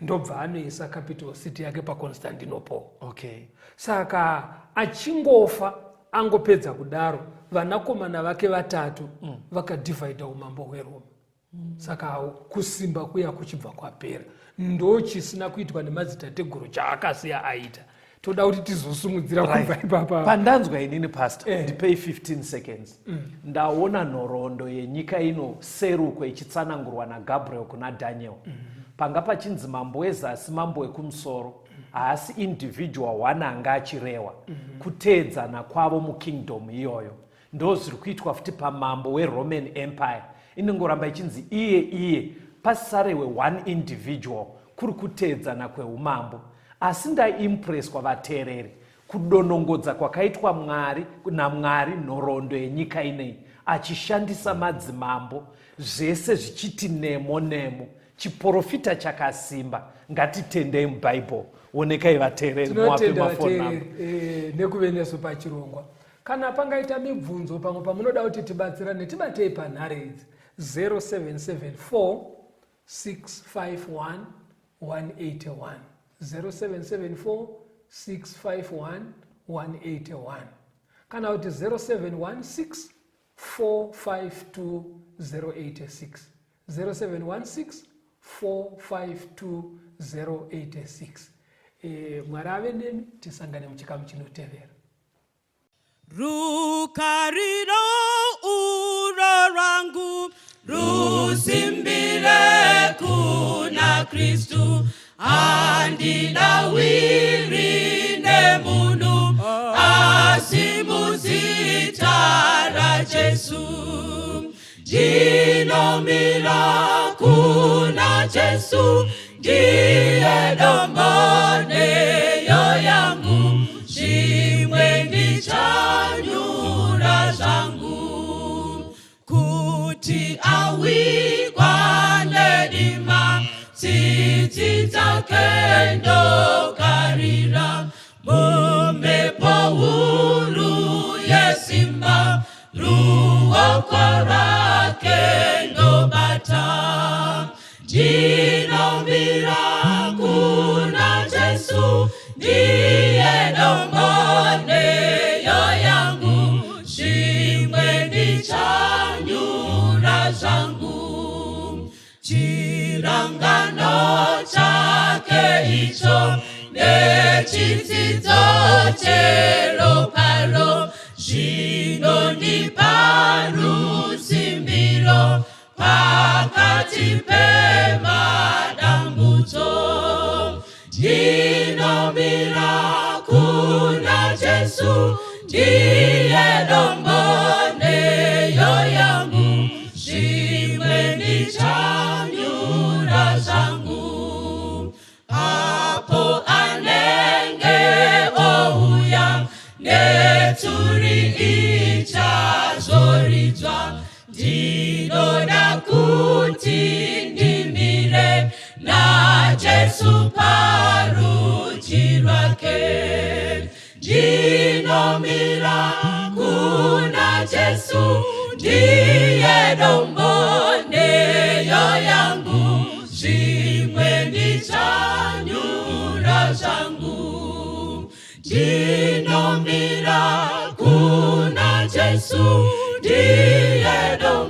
ndobva anoisa capital city yake paConstantinople. Saka achingofa, angopedza kudaro, vanakomana vake vatatu vakadhivhaidha umambo hweRoma. Saka kusimba kuya kuchibva kwapera. Ndo chisina kuitwa nemadzitateguru chaakasiya aita. Toda kuti tizosumudzira kubva ipapa. Pandanzwa inini, pastor, ndipei 15 seconds. Ndaona nhoroondo yenyika ino serukwe ichitsanangurwa naGabriel kuna Daniel. Panga pachinzi mambo wezasi, mambo wekumusoro, haasi individual one anga achirehwa. Kuteedzana kwavo mukingdom iyoyo ndo zviri kuitwa futi pamambo weRoman Empire. Inongoramba ichinzi iye iye, pasisarehwe one individual, kuri kuteedzana kweumambo. Asi ndaimpreswa, vateereri, kudonongodza kwakaitwa Mwari namwari nhoroondo yenyika inei achishandisa madzimambo, zvese zvichiti nemo nemo, chiprofita chakasimba. Ngatitendei muBhaibheri. Onekai, vateereri, muwape Tinotenda mafoni number. vateereri nekuve nesu pachirongwa. Kana pangaita mibvunzo, pamwe pamunoda kuti tibatsirane, tibatei panhare idzi: 0774 651 181, 0774 651 181, kana kuti 0716 452 086, 0716 452 086. Mwari ave nemi, tisangane muchikamu chinotevera. Rukariro uro rwangu rusimbire kuna Kristu, handina wiri nemunhu asi muzita raJesu. Ndinomira kuna Jesu, ndiye dombo neyo yangu, zvimwe ndichanyura zvangu. Kuti awigwa nedima, tsitsi dzake ndokarira, mumhepo huru yesimba ruoko rwake ndobata. Ndinomira kuna Jesu, ndiye dombo neyo yangu, zvimwe ndichanyura zvangu. Chirangano chake icho nechitsidzo cheroparo zvinondipa rusimbiro pakati pemadambudzo. Ndinomira kuna Jesu, ndiye dombo neyo yangu, zvimwe ndichanyura zvangu. Apo anenge ouya, netsuri ichazoridzwa, ndinoda kuti ndimire naJesu parudyi rwake. Ndinomira kuna Jesu, ndiye dombo neyo yangu, zvimwe ndichanyura zvangu. Ndinomira kuna Jesu, ndiye dombo.